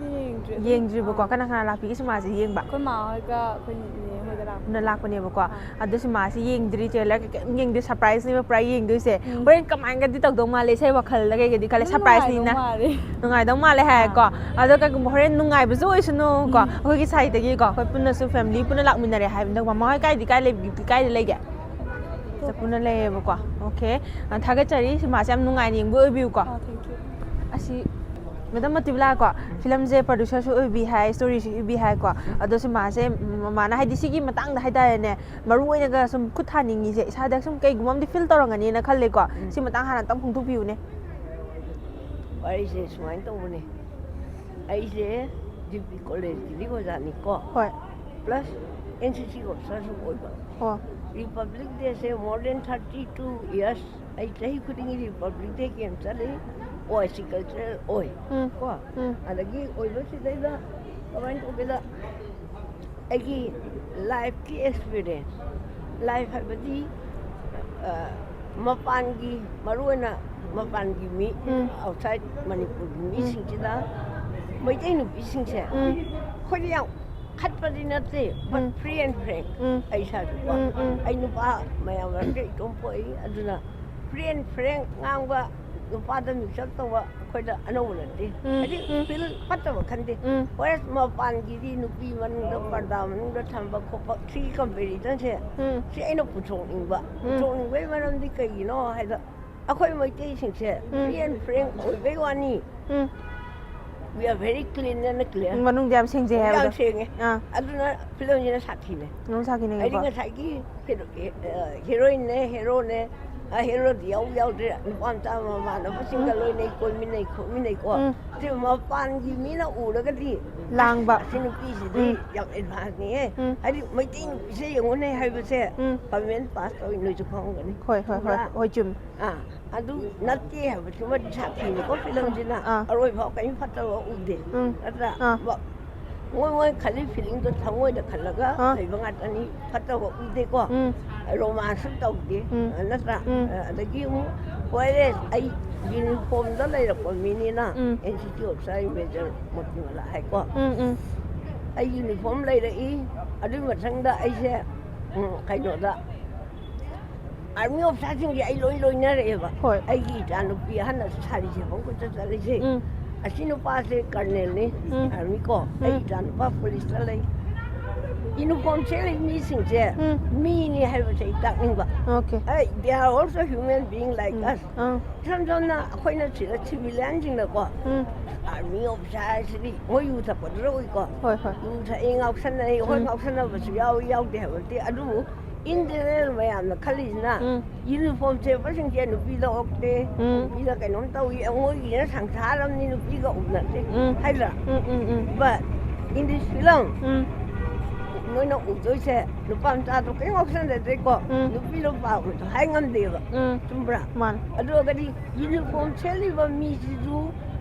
ꯌꯦꯡꯗ꯭ꯔꯤ, ꯑꯗꯨꯝ, ꯌꯦꯡꯗ꯭ꯔꯤꯕꯀꯣ꯫ ꯑꯥ. ꯀꯅꯥ ꯀꯅꯥ ꯂꯥꯛꯄꯤꯒꯦ ꯁꯤꯃꯥꯁꯦ ꯌꯦꯡꯕ? ꯑꯩꯈꯣꯏ ꯃꯥ ꯍꯣꯏꯒ ꯑꯩꯈꯣꯏ ꯅꯦ ꯍꯣꯏꯒ ꯂꯥꯛꯄ꯫ ꯄꯨꯟꯅ ꯂꯥꯛꯄꯅꯦꯕꯀꯣ꯫ ꯑꯥ. ꯑꯗꯣ ꯁꯤꯃꯥꯁꯤ ꯌꯦꯡꯗ꯭ꯔꯤ, trailer ꯀꯩꯀꯩ ꯌꯦꯡꯗ꯭ꯔꯤ, surprise-ꯅꯦꯕ ꯄꯨꯔꯥ ꯌꯦꯡꯗꯣꯏꯁꯦ꯫ ꯎꯝ. ꯍꯣꯔꯦꯟ ꯀꯃꯥꯏꯅꯒꯗꯤ ꯇꯧꯗꯧ ꯃꯥꯜꯂꯦ, ꯏꯁꯩ ꯋꯥꯈꯜꯗ ꯀꯩꯀꯩꯗꯤ ꯈꯜꯂꯦ, ꯑꯗꯨꯝ surprise-ꯅꯤꯅ꯫ ꯅꯨꯡꯉꯥꯏꯗꯧ ꯃꯥꯜꯂꯦ꯫ ꯅꯨꯡꯉꯥꯏꯗꯧ ꯃꯥꯜꯂꯦ ꯍꯥꯏꯀꯣ꯫ ꯑꯥ. ꯑꯗꯣ ꯀꯩꯒꯨꯝꯕ ꯍꯣꯔꯦꯟ ꯅꯨꯡꯉꯥꯏꯕꯁꯨ ꯑꯣꯏꯁꯅꯨꯀꯣ꯫ ꯎꯝ. ꯑꯩꯈꯣꯏꯒꯤ side-ꯇꯒꯤꯀꯣ, ꯑꯩꯈꯣꯏ ꯄꯨꯟꯅꯁꯨ family ꯄꯨꯟꯅ ꯂꯥꯛꯃꯤꯟꯅꯔꯦ ꯍꯥꯏꯕꯅꯤꯅ, ꯃꯃꯥ ꯍꯣꯏ ꯀꯥꯏꯗꯤ ꯀꯥꯏ ꯂꯩꯕꯤ-, ꯀꯥꯏꯗ ꯂꯩꯒꯦ? ꯄꯨꯟꯅ ꯂꯩꯌꯦꯕꯀꯣ꯫ Okay. ꯑ, ꯊꯥꯒꯠꯆꯔꯤ꯫ ꯁꯤꯃꯥꯁꯦ ꯌꯥꯝ ꯅꯨꯡꯉꯥꯏꯅ ꯌꯦꯡꯕ ꯑꯣꯏꯕꯤꯌꯨꯀꯣ꯫ ꯑꯥ, thank you. ꯑꯁꯤ ꯃꯦꯗꯥꯝ ꯃꯇꯤꯕꯂꯥ ꯀꯣ, ꯐꯤꯂꯝꯁꯦ ꯄ꯭ꯔꯣꯗ꯭ꯌꯨꯁꯔꯁꯨ ꯑꯣꯏꯕꯤ ꯍꯥꯏ, ꯁ꯭ꯇꯣꯔꯤꯁꯨ ꯏꯕꯤ ꯍꯥꯏꯀꯣ, ꯑꯗꯣ ꯁꯤ ꯃꯥꯁꯦ, ꯃꯃꯥꯅ ꯍꯥꯏꯗꯤ ꯁꯤꯒꯤ ꯃꯇꯥꯡꯗ ꯍꯥꯏꯇꯥꯔꯦꯅꯦ, ꯃꯔꯨ ꯑꯣꯏꯅꯒ ꯁꯨꯝ ꯈꯨꯠ ꯊꯥꯅꯤꯡꯉꯤꯁꯦ, ꯏꯁꯥꯗ ꯁꯨꯝ ꯀꯩꯒꯨꯝꯕ ꯑꯃꯗꯤ ꯐꯤꯜ ꯇꯧꯔꯝꯒꯅꯤꯅ ꯈꯜꯂꯦꯀꯣ꯫ ꯎꯝ꯫ ꯁꯤ ꯃꯇꯥꯡ ꯍꯥꯟꯅ ꯑꯝꯇꯪ ꯐꯣꯡꯗꯣꯛꯄꯤꯌꯨꯅꯦ꯫ ꯋꯥꯔꯤꯁꯦ ꯁꯨꯃꯥꯏꯅ ꯇꯧꯕꯅꯦ, ꯑꯩꯁꯦ ꯖꯤ ꯄꯤ ꯀꯣꯂꯦꯖꯀꯤꯗꯤ ꯑꯣꯖꯥꯅꯤꯀꯣ꯫ ꯍꯣꯏ꯫ Plus N C C officerꯁꯨ ꯑꯣꯏꯕ꯫ ꯑꯣ꯫ Republic Dayꯁꯦ more than thirty two years ꯑꯩ ꯆꯍꯤ ꯈꯨꯗꯤꯡꯒꯤ Republic Day camp ꯆꯠꯂꯤ, ꯑꯣ ꯑꯥꯏ ꯁꯤ cultural ꯑꯣꯏ꯫ ꯎꯝ꯫ ꯀꯣ꯫ ꯎꯝ꯫ ꯑꯗꯒꯤ ꯑꯣꯏꯕꯁꯤꯗꯩꯗ ꯀꯃꯥꯏꯅ ꯇꯧꯒꯦꯗ, ꯑꯩꯒꯤ ꯂꯥꯏꯐꯀꯤ ꯑꯦꯛꯁꯄꯤꯔꯤꯌꯦꯟꯁ, ꯂꯥꯏꯐ ꯍꯥꯏꯕꯗꯤ, ꯑ, ꯃꯄꯥꯟꯒꯤ, ꯃꯔꯨꯑꯣꯏꯅ ꯃꯄꯥꯟꯒꯤ ꯃꯤ, ꯎꯝ꯫ Outside ꯃꯅꯤꯄꯨꯔꯒꯤ ꯎꯝ꯫ ꯃꯤꯁꯤꯡꯁꯤꯗ ꯃꯩꯇꯩ ꯅꯨꯄꯤꯁꯤꯡꯁꯦ ꯎꯝ꯫ ꯑꯩꯈꯣꯏꯗꯤ ꯌꯥꯝ ꯈꯠꯄꯗꯤ ꯅꯠꯇꯦ, but um. Free and frank ꯎꯝ꯫ ꯑꯩ ꯏꯁꯥꯁꯨꯀꯣ꯫ ꯎꯝ, ꯎꯝ꯫ ꯑꯩ ꯅꯨꯄꯥ ꯃꯌꯥꯝ ꯃꯔꯛꯇ ꯏꯇꯣꯝ ꯄꯣꯛꯏ, ꯑꯗꯨꯅ free and frank ꯉꯥꯡꯕ, ꯅꯨꯄꯥꯗ mix up ꯇꯧꯕ ꯑꯩꯈꯣꯏꯗ ꯑꯅꯧꯕ ꯅꯠꯇꯦ꯫ ꯎꯝ, ꯍꯥꯏꯗꯤ ꯎꯝ꯫ Feel ꯐꯠꯇꯕ ꯈꯟꯗꯦ꯫ ꯎꯝ꯫ Whereas ꯃꯄꯥꯟꯒꯤꯗꯤ ꯅꯨꯄꯤ ꯃꯅꯨꯡꯗ, ꯄꯔꯗꯥ ꯃꯅꯨꯡꯗ ꯊꯝꯕ ꯈꯣꯠꯄ, ꯁꯤꯒꯤ comparisonꯁꯦ ꯎꯝ꯫ ꯁꯤ ꯑꯩꯅ ꯄꯨꯊꯣꯛꯅꯤꯡꯕ꯫ ꯎꯝ꯫ ꯄꯨꯊꯣꯛꯅꯤꯡꯕꯒꯤ ꯃꯔꯝꯗꯤ ꯀꯩꯒꯤꯅꯣ ꯍꯥꯏꯗ, ꯑꯩꯈꯣꯏ ꯃꯩꯇꯩꯁꯤꯡꯁꯦ ꯎꯝ꯫ Free and frank ꯑꯣꯏꯕꯩ ꯋꯥꯅꯤ꯫ ꯎꯝ꯫ We are very clean and clear꯫ ꯃꯅꯨꯡꯗ ꯌꯥꯝ ꯁꯦꯡꯖꯩ ꯌꯥꯝ ꯍꯥꯏꯕꯗꯣ꯫ ꯁꯦꯡꯉꯦ꯫ ꯑꯥ꯫ ꯑꯗꯨꯅ ꯐꯤꯂꯝꯁꯤꯅ ꯁꯥꯊꯤꯅꯦ꯫ ꯅꯨꯡ ꯁꯥꯈꯤꯅꯦꯀꯣ꯫ ꯑꯩꯗꯤ ꯉꯁꯥꯏꯒꯤ ꯍꯦꯔꯣ-, ꯑ, heroineꯅꯦ, heroꯅꯦ, ꯑ, heroꯗꯤ ꯌꯥꯎ ꯌꯥꯎꯗ꯭ꯔꯦ, ꯅꯨꯄꯥ ꯃꯆꯥ ꯃꯃꯥꯟꯅꯕꯁꯤꯡꯒ ꯎꯝ꯫ ꯂꯣꯏꯅꯩ, ꯀꯣꯏꯃꯤꯟꯅꯩ ꯈꯣꯠꯃꯤꯟꯅꯩꯀꯣ꯫ ꯎꯝ꯫ ꯁꯤ ꯃꯄꯥꯟꯒꯤ ꯃꯤꯅ ꯎꯔꯒꯗꯤ, ꯂꯥꯡꯕ꯫ "ꯑꯁ, ꯑꯁꯤ ꯅꯨꯄꯤꯁꯤꯗꯤ ꯎꯝ꯫ ꯌꯥꯝ advanceꯅꯤꯍꯦ"꯫ ꯎꯝ꯫ ꯍꯥꯏꯗꯤ ꯃꯩꯇꯩ ꯅꯨꯄꯤꯁꯦ ꯌꯦꯡꯉꯨꯅꯦ ꯍꯥꯏꯕꯁꯦ ꯎꯝ꯫ Comment pass ꯇꯧꯏ, ꯅꯣꯏꯁꯨ ꯈꯪꯉꯝꯒꯅꯤ꯫ ꯍꯣꯏ, ꯍꯣꯏ, ꯍꯣꯏ, ꯆꯨꯝꯕ꯭ꯔꯥ? ꯍꯣꯏ, ꯆꯨꯝꯃꯤ꯫ ꯑꯥ, ꯑꯗꯨ ꯅꯠꯇꯦ ꯍꯥꯏꯕꯁꯤꯃꯗꯤ ꯁꯥꯊꯤꯅꯤꯀꯣ ꯐꯤꯂꯝꯁꯤꯅ꯫ ꯑꯥ꯫ ꯑꯔꯣꯏꯐꯥꯎ ꯀꯔꯤꯝ ꯐꯠꯇꯕ ꯎꯗꯦ꯫ ꯎꯝ꯫ ꯅꯠꯇ꯭ꯔꯥ? ꯑꯥ꯫ ꯃ-, ꯃꯣꯏ, ꯃꯣꯏ ꯈꯜꯂꯤ feelingꯗꯣ ꯊꯃꯣꯏꯗ ꯈꯜꯂꯒ ꯑꯥ꯫ ꯂꯩꯕ ꯉꯥꯛꯇꯅꯤ, ꯐꯠꯇꯕ ꯎꯗꯦꯀꯣ꯫ ꯎꯝ꯫ Romanceꯁꯨ ꯇꯧꯗꯦ, ꯎꯝ꯫ ꯅꯠꯇ꯭ꯔꯥ? ꯎꯝ꯫ ꯑꯗꯒꯤ ꯑꯃꯨꯛ, whereas ꯑꯩ uniformꯗ ꯂꯩꯔꯛꯄ ꯃꯤꯅꯤꯅ, ꯎꯝ꯫ N C C officer major ꯃꯣꯇꯤꯃꯂꯥ ꯍꯥꯏꯀꯣ꯫ ꯎꯝ, ꯎꯝ꯫ ꯑꯩ uniform ꯂꯩꯔꯛꯏ, ꯑꯗꯨꯒꯤ ꯃꯊꯪꯗ ꯑꯩꯁꯦ, ꯎꯝ, ꯀꯩꯅꯣꯗ, army officerꯁꯤꯡꯁꯦ ꯑꯩ ꯂꯣꯏ ꯂꯣꯏꯅꯔꯛꯑꯦꯕ꯫ ꯍꯣꯏ꯫ ꯑꯩꯒꯤ ꯏꯆꯥꯅꯨꯄꯤ ꯑꯍꯟꯅ ꯁꯥꯔꯤ ꯁꯦꯠꯐꯝ ꯈꯨꯠꯇ ꯆꯠꯂꯤꯁꯦ꯫ ꯎꯝ꯫ ꯑꯁꯤ ꯅꯨꯄꯥꯁꯦ colonelꯅꯤ, ꯎꯝ꯫ Army ꯀꯣ꯫ ꯑꯩ ꯎꯝ꯫ ꯏꯆꯥꯅꯨꯄꯥ policeꯇ ꯂꯩ꯫ ꯌꯨꯅꯤꯐꯣꯔꯝ ꯁꯦꯠꯂꯤ ꯃꯤꯁꯤꯡꯁꯦ ꯎꯝ. ꯃꯤꯅꯤ ꯍꯥꯏꯕꯁꯦ ꯑꯩ ꯇꯥꯛꯅꯤꯡꯕ꯫ Okay. Hey, they are also human being like um. us. ꯑꯥ. ꯏꯁꯝ ꯁꯝꯅ ꯑꯩꯈꯣꯏꯅ ꯁꯤꯗ ꯁꯤꯚꯤꯂꯤꯌꯟꯁꯤꯡꯅꯀꯣ ꯎꯝ. ꯑꯥꯔꯃꯤ ꯑꯣꯐꯤꯁꯥꯔ ꯍꯥꯏꯁꯤꯗꯤ ꯃꯣꯏ ꯌꯨ ꯊꯛꯄꯗꯨꯗ ꯎꯏꯀꯣ꯫ ꯍꯣꯏ, ꯍꯣꯏ. ꯌꯨ ꯊꯛꯏ ꯉꯥꯎꯁꯟꯅꯩ, ꯍꯣꯏ ꯎꯝ. ꯉꯥꯎꯁꯟꯅꯕꯁꯨ ꯌꯥꯎꯏ, ꯌꯥꯎꯗꯦ ꯍꯥꯏꯕ ꯅꯠꯇꯦ꯫ ꯑꯗꯨꯕꯨ in general ꯃꯌꯥꯝꯅ ꯈꯜꯂꯤꯁꯤꯅ ꯎꯝ. ꯌꯨꯅꯤꯐꯣꯔꯝ ꯁꯦꯠꯄꯁꯤꯡꯁꯦ ꯅꯨꯄꯤꯗ ꯑꯣꯛꯇꯦ, ꯎꯝ. ꯅꯨꯄꯤꯗ ꯀꯩꯅꯣꯝ ꯇꯧꯏ, ꯃꯣꯏꯒꯤꯅ ꯁꯪꯁꯥꯔ ꯑꯃꯅꯤ, ꯅꯨꯄꯤꯒ ꯎꯅꯗꯦ ꯎꯝ. ꯍꯥꯏꯗ꯭ꯔꯥ? ꯎꯝ, ꯎꯝ, ꯎꯝ. But in this film ꯎꯝ. ꯅꯣꯏꯅ ꯎꯗꯣꯏꯁꯦ ꯅꯨꯄꯥ ꯃꯆꯥꯗꯣ ꯀꯔꯤꯝ ꯉꯥꯎꯁꯟꯅꯗ꯭ꯔꯦꯀꯣ꯫ ꯎꯝ. ꯅꯨꯄꯤꯗꯣ ꯄꯥꯎꯗꯣ ꯍꯥꯏ ꯉꯝꯗꯦꯕ꯫ ꯎꯝ. ꯆꯨꯝꯕ꯭ꯔꯥ? ꯃꯥꯅꯦ. ꯑꯗꯨ ꯑꯣꯏꯔꯒꯗꯤ ꯌꯨꯅꯤꯐꯣꯔꯝ ꯁꯦꯠꯂꯤꯕ ꯃꯤꯁꯤꯁꯨ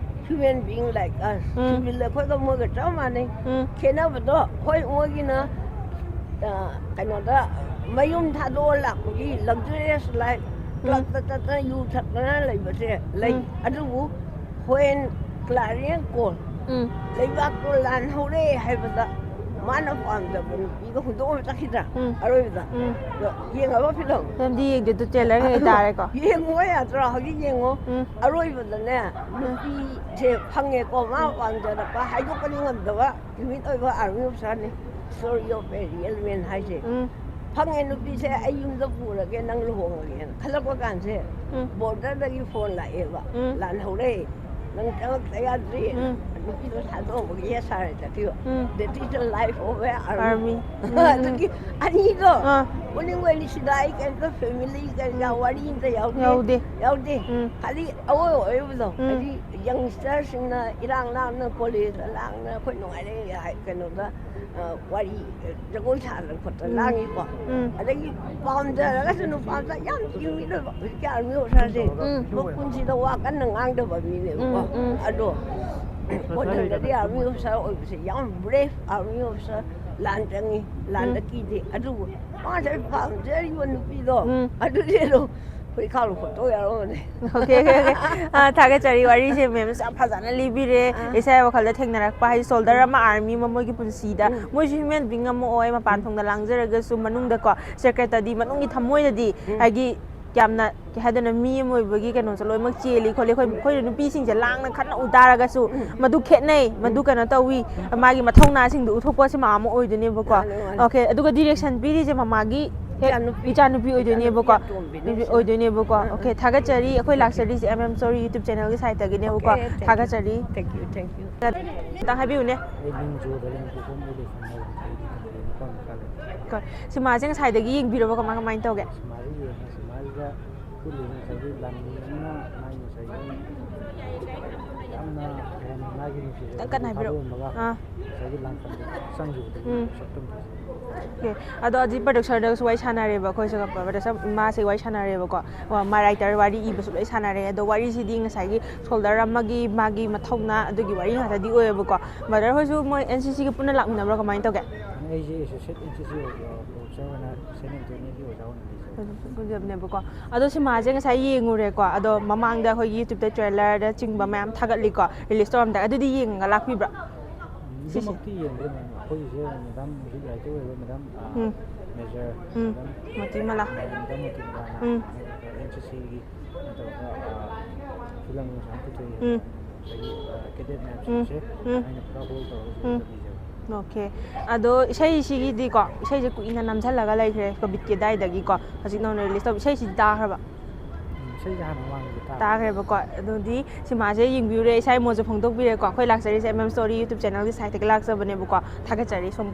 human being like us. ꯎꯝ. ꯁꯤꯚꯤꯜ ꯑꯩꯈꯣꯏꯒ ꯃꯣꯏꯒ ꯆꯞ ꯃꯥꯟꯅꯩ꯫ ꯎꯝ. ꯈꯦꯠꯅꯕꯗꯣ ꯍꯣꯏ ꯃꯣꯏꯒꯤꯅ, ꯑ, ꯀꯩꯅꯣꯗ ꯃꯌꯨꯝ ꯊꯥꯗꯣꯛꯑ ꯂꯥꯛꯄꯒꯤ luxurious life, ꯎꯝ. ꯀ꯭ꯂꯕꯇ ꯆꯠꯇꯅ ꯌꯨ ꯊꯛꯇꯅ ꯂꯩꯕꯁꯦ ꯂꯩ꯫ ꯎꯝ. ꯑꯗꯨꯕꯨ when clarion call, ꯎꯝ. ꯂꯩꯕꯥꯛꯇꯣ ꯂꯥꯟ ꯍꯧꯔꯦ ꯍꯥꯏꯕꯗ ꯃꯥꯅ ꯄꯥꯝꯖꯕ ꯅꯨꯄꯤꯗꯣ ꯍꯨꯟꯗꯣꯛꯑꯝ ꯆꯠꯈꯤꯗ꯭ꯔꯥ? ꯎꯝ. ꯑꯔꯣꯏꯕꯗ꯫ ꯎꯝ. ꯑꯗꯣ ꯌꯦꯡꯉꯕ ꯐꯤꯂꯝ? ꯐꯤꯂꯝꯗꯤ ꯌꯦꯡꯗꯦ, ꯑꯗꯨ trailer ꯍꯦꯛ ꯇꯥꯔꯦꯀꯣ꯫ ꯌꯦꯡꯉꯣ ꯌꯥꯗ꯭ꯔꯣ? ꯍꯧꯖꯤꯛ ꯌꯦꯡꯉꯣ꯫ ꯎꯝ. ꯑꯔꯣꯏꯕꯗꯅꯦ ꯅꯨꯄꯤꯁꯦ ꯐꯪꯉꯦꯀꯣ, ꯃꯥ ꯄꯥꯝꯖꯔꯛꯄ ꯍꯥꯏꯗꯣꯛꯄꯗꯤ ꯉꯝꯗꯕ ꯇꯤꯃꯤꯠ ꯑꯣꯏꯕ army ꯑꯣꯐꯤꯁꯥꯔꯅꯤ꯫ Story of a real man ꯍꯥꯏꯁꯦ꯫ ꯎꯝ. ꯐꯪꯉꯦ ꯅꯨꯄꯤꯁꯦ, ꯑꯩ ꯌꯨꯝꯗ ꯄꯨꯔꯒꯦ, ꯅꯪ ꯂꯨꯍꯣꯡꯉꯒꯦꯅ ꯈꯜꯂꯛꯄ ꯀꯥꯟꯁꯦ ꯎꯝ. ꯕꯣꯔꯗꯔꯗꯒꯤ ꯐꯣꯟ ꯂꯥꯛꯑꯦꯕ꯫ ꯎꯝ. ꯂꯥꯟ ꯍꯧꯔꯦ, ꯅꯪ ꯆꯪꯉꯛꯇ ꯌꯥꯗ꯭ꯔꯤ꯫ ꯎꯝ. ꯅꯨꯄꯤꯗꯣ ꯊꯥꯗꯣꯛꯑꯝꯃꯒ yes ꯍꯥꯏꯔ ꯆꯠꯈꯤꯕ꯫ ꯎꯝ. That is the life of a army. Army. ꯑꯗꯨꯒꯤ ꯑꯅꯤꯗꯣ ꯑꯥ. ꯄꯨꯛꯅꯤꯡ ꯋꯥꯔꯤꯁꯤꯗ ꯑꯩ ꯀꯩꯝꯇ family ꯀꯩꯀꯥ ꯎꯝ. ꯋꯥꯔꯤ ꯑꯝꯇ ꯌꯥꯎꯗꯦ꯫ ꯌꯥꯎꯗꯦ. ꯌꯥꯎꯗꯦ꯫ ꯎꯝ. ꯈꯥꯂꯤ ꯑꯋꯣꯏ ꯑꯣꯏꯕꯗꯣ ꯎꯝ. ꯍꯥꯏꯗꯤ youngsterꯁꯤꯡꯅ ꯏꯔꯥꯡ ꯂꯥꯡꯅ ꯀꯣꯂꯦꯖꯇ ꯂꯥꯡꯅ ꯑꯩꯈꯣꯏ ꯅꯨꯡꯉꯥꯏꯔꯦ ꯍꯥꯏ ꯀꯩꯅꯣꯗ, ꯑ, ꯋꯥꯔꯤ, ꯑ, ꯖꯒꯣꯏ ꯁꯥꯗꯅ ꯈꯣꯠꯇꯅ ꯎꯝ. ꯂꯥꯡꯉꯤꯀꯣ꯫ ꯎꯝ. ꯑꯗꯒꯤ ꯄꯥꯝꯖꯔꯒꯁꯨ ꯅꯨꯄꯥ ꯃꯆꯥ ꯌꯥꯝ ꯇꯤꯃꯤꯠ ꯑꯣꯏꯕ ꯍꯧꯖꯤꯛꯀꯤ ꯑꯥꯔꯃꯤ ꯑꯣꯐꯤꯁꯥꯔꯁꯦ ꯎꯝ. ꯃꯄꯨꯟꯁꯤꯗ ꯋꯥ ꯀꯟꯅ ꯉꯥꯡꯗꯕ ꯃꯤꯅꯦꯕꯀꯣ꯫ ꯎꯝ, ꯎꯝ. ꯑꯗꯣ ꯀꯣꯟꯊꯪꯗꯗꯤ ꯑꯥꯔꯃꯤ ꯑꯣꯐꯤꯁꯥꯔ ꯑꯣꯏꯕꯁꯦ ꯌꯥꯝ brave ꯑꯥꯔꯃꯤ ꯑꯣꯐꯤꯁꯥꯔ, ꯂꯥꯟ ꯆꯪꯉꯤ, ꯂꯥꯟꯗ ꯎꯝ. ꯀꯤꯗꯦ꯫ ꯑꯗꯨꯕꯨ ꯃꯥꯁꯦ ꯄꯥꯝꯖꯔꯤꯕ ꯅꯨꯄꯤꯗꯣ ꯎꯝ. ꯑꯗꯨꯗꯤ ꯑꯗꯨꯝ ꯐꯨꯔꯤꯠ ꯈꯥꯎꯗ ꯐꯣꯇꯣ ꯌꯥꯎꯔꯝꯕꯅꯦ꯫ Okay, okay, okay. ꯑꯥ, ꯊꯥꯒꯠꯆꯔꯤ, ꯋꯥꯔꯤꯁꯦ ꯃꯦꯝꯁꯨ ꯌꯥꯝ ꯐꯖꯅ ꯂꯤꯕꯤꯔꯦ꯫ ꯑꯥ. ꯏꯁꯥꯒꯤ ꯋꯥꯈꯜꯗ ꯊꯦꯡꯅꯔꯛꯄ ꯍꯥꯏꯗꯤ soldier ꯑꯃ, army ꯑꯃ, ꯃꯣꯏꯒꯤ ꯄꯨꯟꯁꯤꯗ ꯎꯝ. ꯃꯣꯏꯁꯨ human being ꯑꯃ ꯑꯣꯏ, ꯃꯄꯥꯟ ꯊꯣꯡꯗ ꯂꯥꯡꯖꯔꯒꯁꯨ ꯃꯅꯨꯡꯗꯀꯣ, secretꯗꯤ, ꯃꯅꯨꯡꯒꯤ ꯊꯃꯣꯏꯗꯗꯤ ꯎꯝ. ꯍꯥꯏꯗꯤ ꯌꯥꯝꯅ, ꯀꯩ ꯍꯥꯏꯗꯣꯏꯅꯣ, ꯃꯤ ꯑꯃ ꯑꯣꯏꯕꯒꯤ ꯀꯩꯅꯣꯁꯦ ꯂꯣꯏꯅꯃꯛ ꯆꯦꯜꯂꯤ ꯈꯣꯠꯂꯤ, ꯑꯩꯈꯣꯏ, ꯑꯩꯈꯣꯏꯅ ꯅꯨꯄꯤꯁꯤꯡꯁꯦ ꯂꯥꯡꯅ ꯈꯠꯅ ꯎ ꯇꯥꯔꯒꯁꯨ ꯃꯗꯨ ꯈꯦꯠꯅꯩ, ꯃꯗꯨ ꯀꯩꯅꯣ ꯇꯧꯋꯤ, ꯃꯥꯒꯤ ꯃꯊꯧꯅꯥꯁꯤꯡꯗꯣ ꯎꯠꯊꯣꯛꯄ ꯁꯤꯃ ꯑꯃ ꯑꯣꯏꯗꯣꯏꯅꯦꯕꯀꯣ꯫ ꯃꯥꯅꯦ, ꯃꯥꯅꯦ꯫ Okay, ꯑꯗꯨꯒ direction ꯄꯤꯔꯤꯁꯦ ꯃꯃꯥꯒꯤ ꯍꯦꯛ ꯏꯆꯥꯅꯨꯄꯤ꯫ ꯏꯆꯥꯅꯨꯄꯤ ꯑꯣꯏꯗꯣꯏꯅꯦꯕꯀꯣ꯫ ꯏꯆꯥꯅꯨꯄꯤ ꯑꯇꯣꯝꯕꯤꯅꯦ ꯅꯨꯄꯤ ꯁꯤꯅ꯫ ꯑꯣꯏꯗꯣꯏꯅꯦꯕꯀꯣ꯫ ꯎꯝ, ꯎꯝ꯫ Okay, ꯊꯥꯒꯠꯆꯔꯤ꯫ ꯑꯩꯈꯣꯏ ꯂꯥꯛꯆꯔꯤꯁꯦ M M Story YouTube channelꯒꯤ sideꯇꯒꯤꯅꯦꯕꯀꯣ꯫ Okay, thank you. ꯊꯥꯒꯠꯆꯔꯤ꯫ Thank you, thank you. ꯈꯤꯇꯪ ꯍꯥꯏꯕꯤꯌꯨꯅꯦ꯫ ꯑꯩ ꯃꯤꯡ ꯖꯣ ꯙꯔꯦꯟ ꯄꯣꯛꯄꯝ, ꯑꯩ ꯂꯩꯐꯝ ꯅꯥꯎꯕꯟ ꯈꯨꯜꯒꯤ ꯃꯄꯥ ꯃꯈꯥ ꯂꯩ꯫ ꯀꯣ, ꯁꯤꯃꯥꯁꯦ ꯉꯁꯥꯏꯗꯒꯤ ꯌꯦꯡꯕꯤꯔꯕ, ꯀꯃꯥꯏ, ꯀꯃꯥꯏꯅ ꯇꯧꯒꯦ? ꯁꯤꯃꯥꯁꯦ ꯌꯦꯡꯉꯦ꯫ ꯁꯤꯃꯥꯁꯤꯗ ꯎꯠꯂꯤꯕ ꯉꯁꯥꯏꯒꯤ ꯂꯥꯟꯃꯤ ꯑꯃꯅ ꯃꯥꯒꯤ ꯉꯁꯥꯏꯒꯤ ꯌꯥꯝꯅ, ꯀꯩ ꯍꯥꯏꯅꯤ, ꯃꯥꯒꯤ ꯅꯨꯡꯁꯤꯖꯕ ꯈꯤꯇꯪ ꯀꯟꯅ ꯍꯥꯏꯕꯤꯔꯛꯑꯣ꯫ ꯊꯥꯗꯣꯛꯑꯝꯃꯒ ꯑꯥ꯫ ꯉꯁꯥꯏꯒꯤ ꯂꯥꯟꯐꯝꯗ ꯆꯪꯈꯤꯕꯗꯨꯒꯤ ꯎꯝ꯫ ꯁꯛꯇꯝꯗꯣ꯫ Okay. ꯑꯗꯣ ꯍꯧꯖꯤꯛ producerꯗꯁꯨ ꯋꯥꯔꯤ ꯁꯥꯟꯅꯔꯦꯕ ꯑꯩꯈꯣꯏꯁꯨ, producer ꯃꯥꯁꯦ ꯋꯥꯔꯤ ꯁꯥꯟꯅꯔꯦꯕꯀꯣ꯫ ꯋꯥ-, ꯃꯥ writer ꯋꯥꯔꯤ ꯏꯕꯁꯨ ꯂꯣꯏ ꯁꯥꯟꯅꯔꯦ꯫ ꯑꯗꯣ ꯋꯥꯔꯤꯁꯤꯗꯤ ꯉꯁꯥꯏꯒꯤ soldier ꯑꯃꯒꯤ ꯃꯥꯒꯤ ꯃꯊꯧꯅꯥ ꯑꯗꯨꯒꯤ ꯋꯥꯔꯤ ꯉꯥꯛꯇꯗꯤ ꯑꯣꯏꯌꯦꯕꯀꯣ꯫ Brother ꯍꯣꯏꯁꯨ ꯃꯣꯏ N C Cꯒ ꯄꯨꯟꯅ ꯂꯥꯛꯃꯤꯟꯅꯕ꯭ꯔꯥ, ꯀꯃꯥꯏꯅ ꯇꯧꯒꯦ? ꯑꯩꯁꯦ associate N C C ꯑꯣꯏꯕ, professor ꯑꯣꯏꯅ Saint Anthonyꯒꯤ ꯑꯣꯖꯥ ꯑꯣꯏꯅ ꯂꯩꯖꯕ꯫ ꯄꯨꯟꯖꯕꯅꯦꯕꯀꯣ꯫ ꯑꯗꯣ ꯁꯤꯃꯥꯁꯦ ꯉꯁꯥꯏ ꯌꯦꯡꯉꯨꯔꯦꯀꯣ꯫ ꯑꯗꯣ ꯃꯃꯥꯡꯗ ꯑꯩꯈꯣꯏꯒꯤ YouTubeꯇ trailerꯗ ꯆꯤꯡꯕ ꯃꯌꯥꯝ ꯊꯥꯒꯠꯂꯤꯀꯣ, release ꯇꯧꯔꯝꯗꯥꯏ꯫ ꯑꯗꯨꯗꯤ ꯌꯦꯡꯉꯒ ꯂꯥꯛꯄꯤꯕ꯭ꯔꯥ? ꯎꯝ, ꯁꯤꯁꯦ꯫ ꯑꯗꯨꯃꯛꯇꯤ ꯌꯦꯡꯗꯦ, ꯃꯦꯝ꯫ ꯑꯩꯈꯣꯏꯒꯤꯁꯦ ꯃꯦꯗꯥꯝ ꯍꯧꯖꯤꯛ writer ꯑꯣꯏꯕ ꯃꯦꯗꯥꯝ, ꯑ, ꯎꯝ꯫ Major ꯎꯝ꯫ ꯃꯦꯗꯥꯝ ꯃꯣꯇꯤꯃꯂꯥ꯫ ꯃꯦꯗꯥꯝ ꯃꯣꯇꯤꯃꯂꯥꯅ ꯎꯝ꯫ ꯍꯥꯏꯗꯤ N C Cꯒꯤ ꯇꯧꯔꯒ, ꯑ, film ꯅꯨꯡꯁꯨ ꯌꯥꯝ ꯄꯨꯊꯣꯛꯏ꯫ ꯎꯝ꯫ ꯑꯗꯒꯤ, ꯑ, cadet ꯃꯌꯥꯝꯁꯤꯡꯁꯦ ꯎꯝ꯫ ꯎꯝ꯫ ꯑꯩꯅ ꯄꯨꯔꯥ hold ꯇꯧꯔꯒ ꯎꯝ꯫ ꯁꯤꯗ ꯂꯩꯖꯕ꯫ Okay. ꯑꯗꯣ ꯏꯁꯩꯁꯤꯒꯤꯗꯤꯀꯣ, ꯏꯁꯩꯁꯦ ꯀꯨꯏꯅ ꯅꯝꯁꯤꯜꯂꯒ ꯂꯩꯈ꯭ꯔꯦ, COVIDꯀꯤ ꯑꯗꯥꯏꯗꯒꯤꯀꯣ, ꯍꯧꯖꯤꯛ ꯅꯧꯅ release ꯇꯧꯕ ꯏꯁꯩꯁꯤꯗꯤ ꯇꯥꯈ꯭ꯔꯕ? ꯎꯝ, ꯏꯁꯩꯁꯦ ꯍꯥꯟꯅ ꯃꯃꯥꯡꯗ ꯇꯥꯈ꯭ꯔꯦ꯫ ꯇꯥꯈ꯭ꯔꯦꯕꯀꯣ꯫ ꯑꯗꯨꯗꯤ ꯁꯤꯃꯥꯁꯦ ꯌꯦꯡꯕꯤꯔꯨꯔꯦ, ꯏꯁꯥ ꯏꯃꯣꯠꯁꯦ ꯐꯣꯡꯗꯣꯛꯄꯤꯔꯦꯀꯣ꯫ ꯑꯩꯈꯣꯏ ꯂꯥꯛꯆꯔꯤꯁꯦ M M Story YouTube channelꯒꯤ sideꯇꯒꯤ ꯂꯥꯛꯆꯕꯅꯦꯕꯀꯣ꯫ ꯊꯥꯒꯠꯆꯔꯤ ꯁꯣꯝ꯫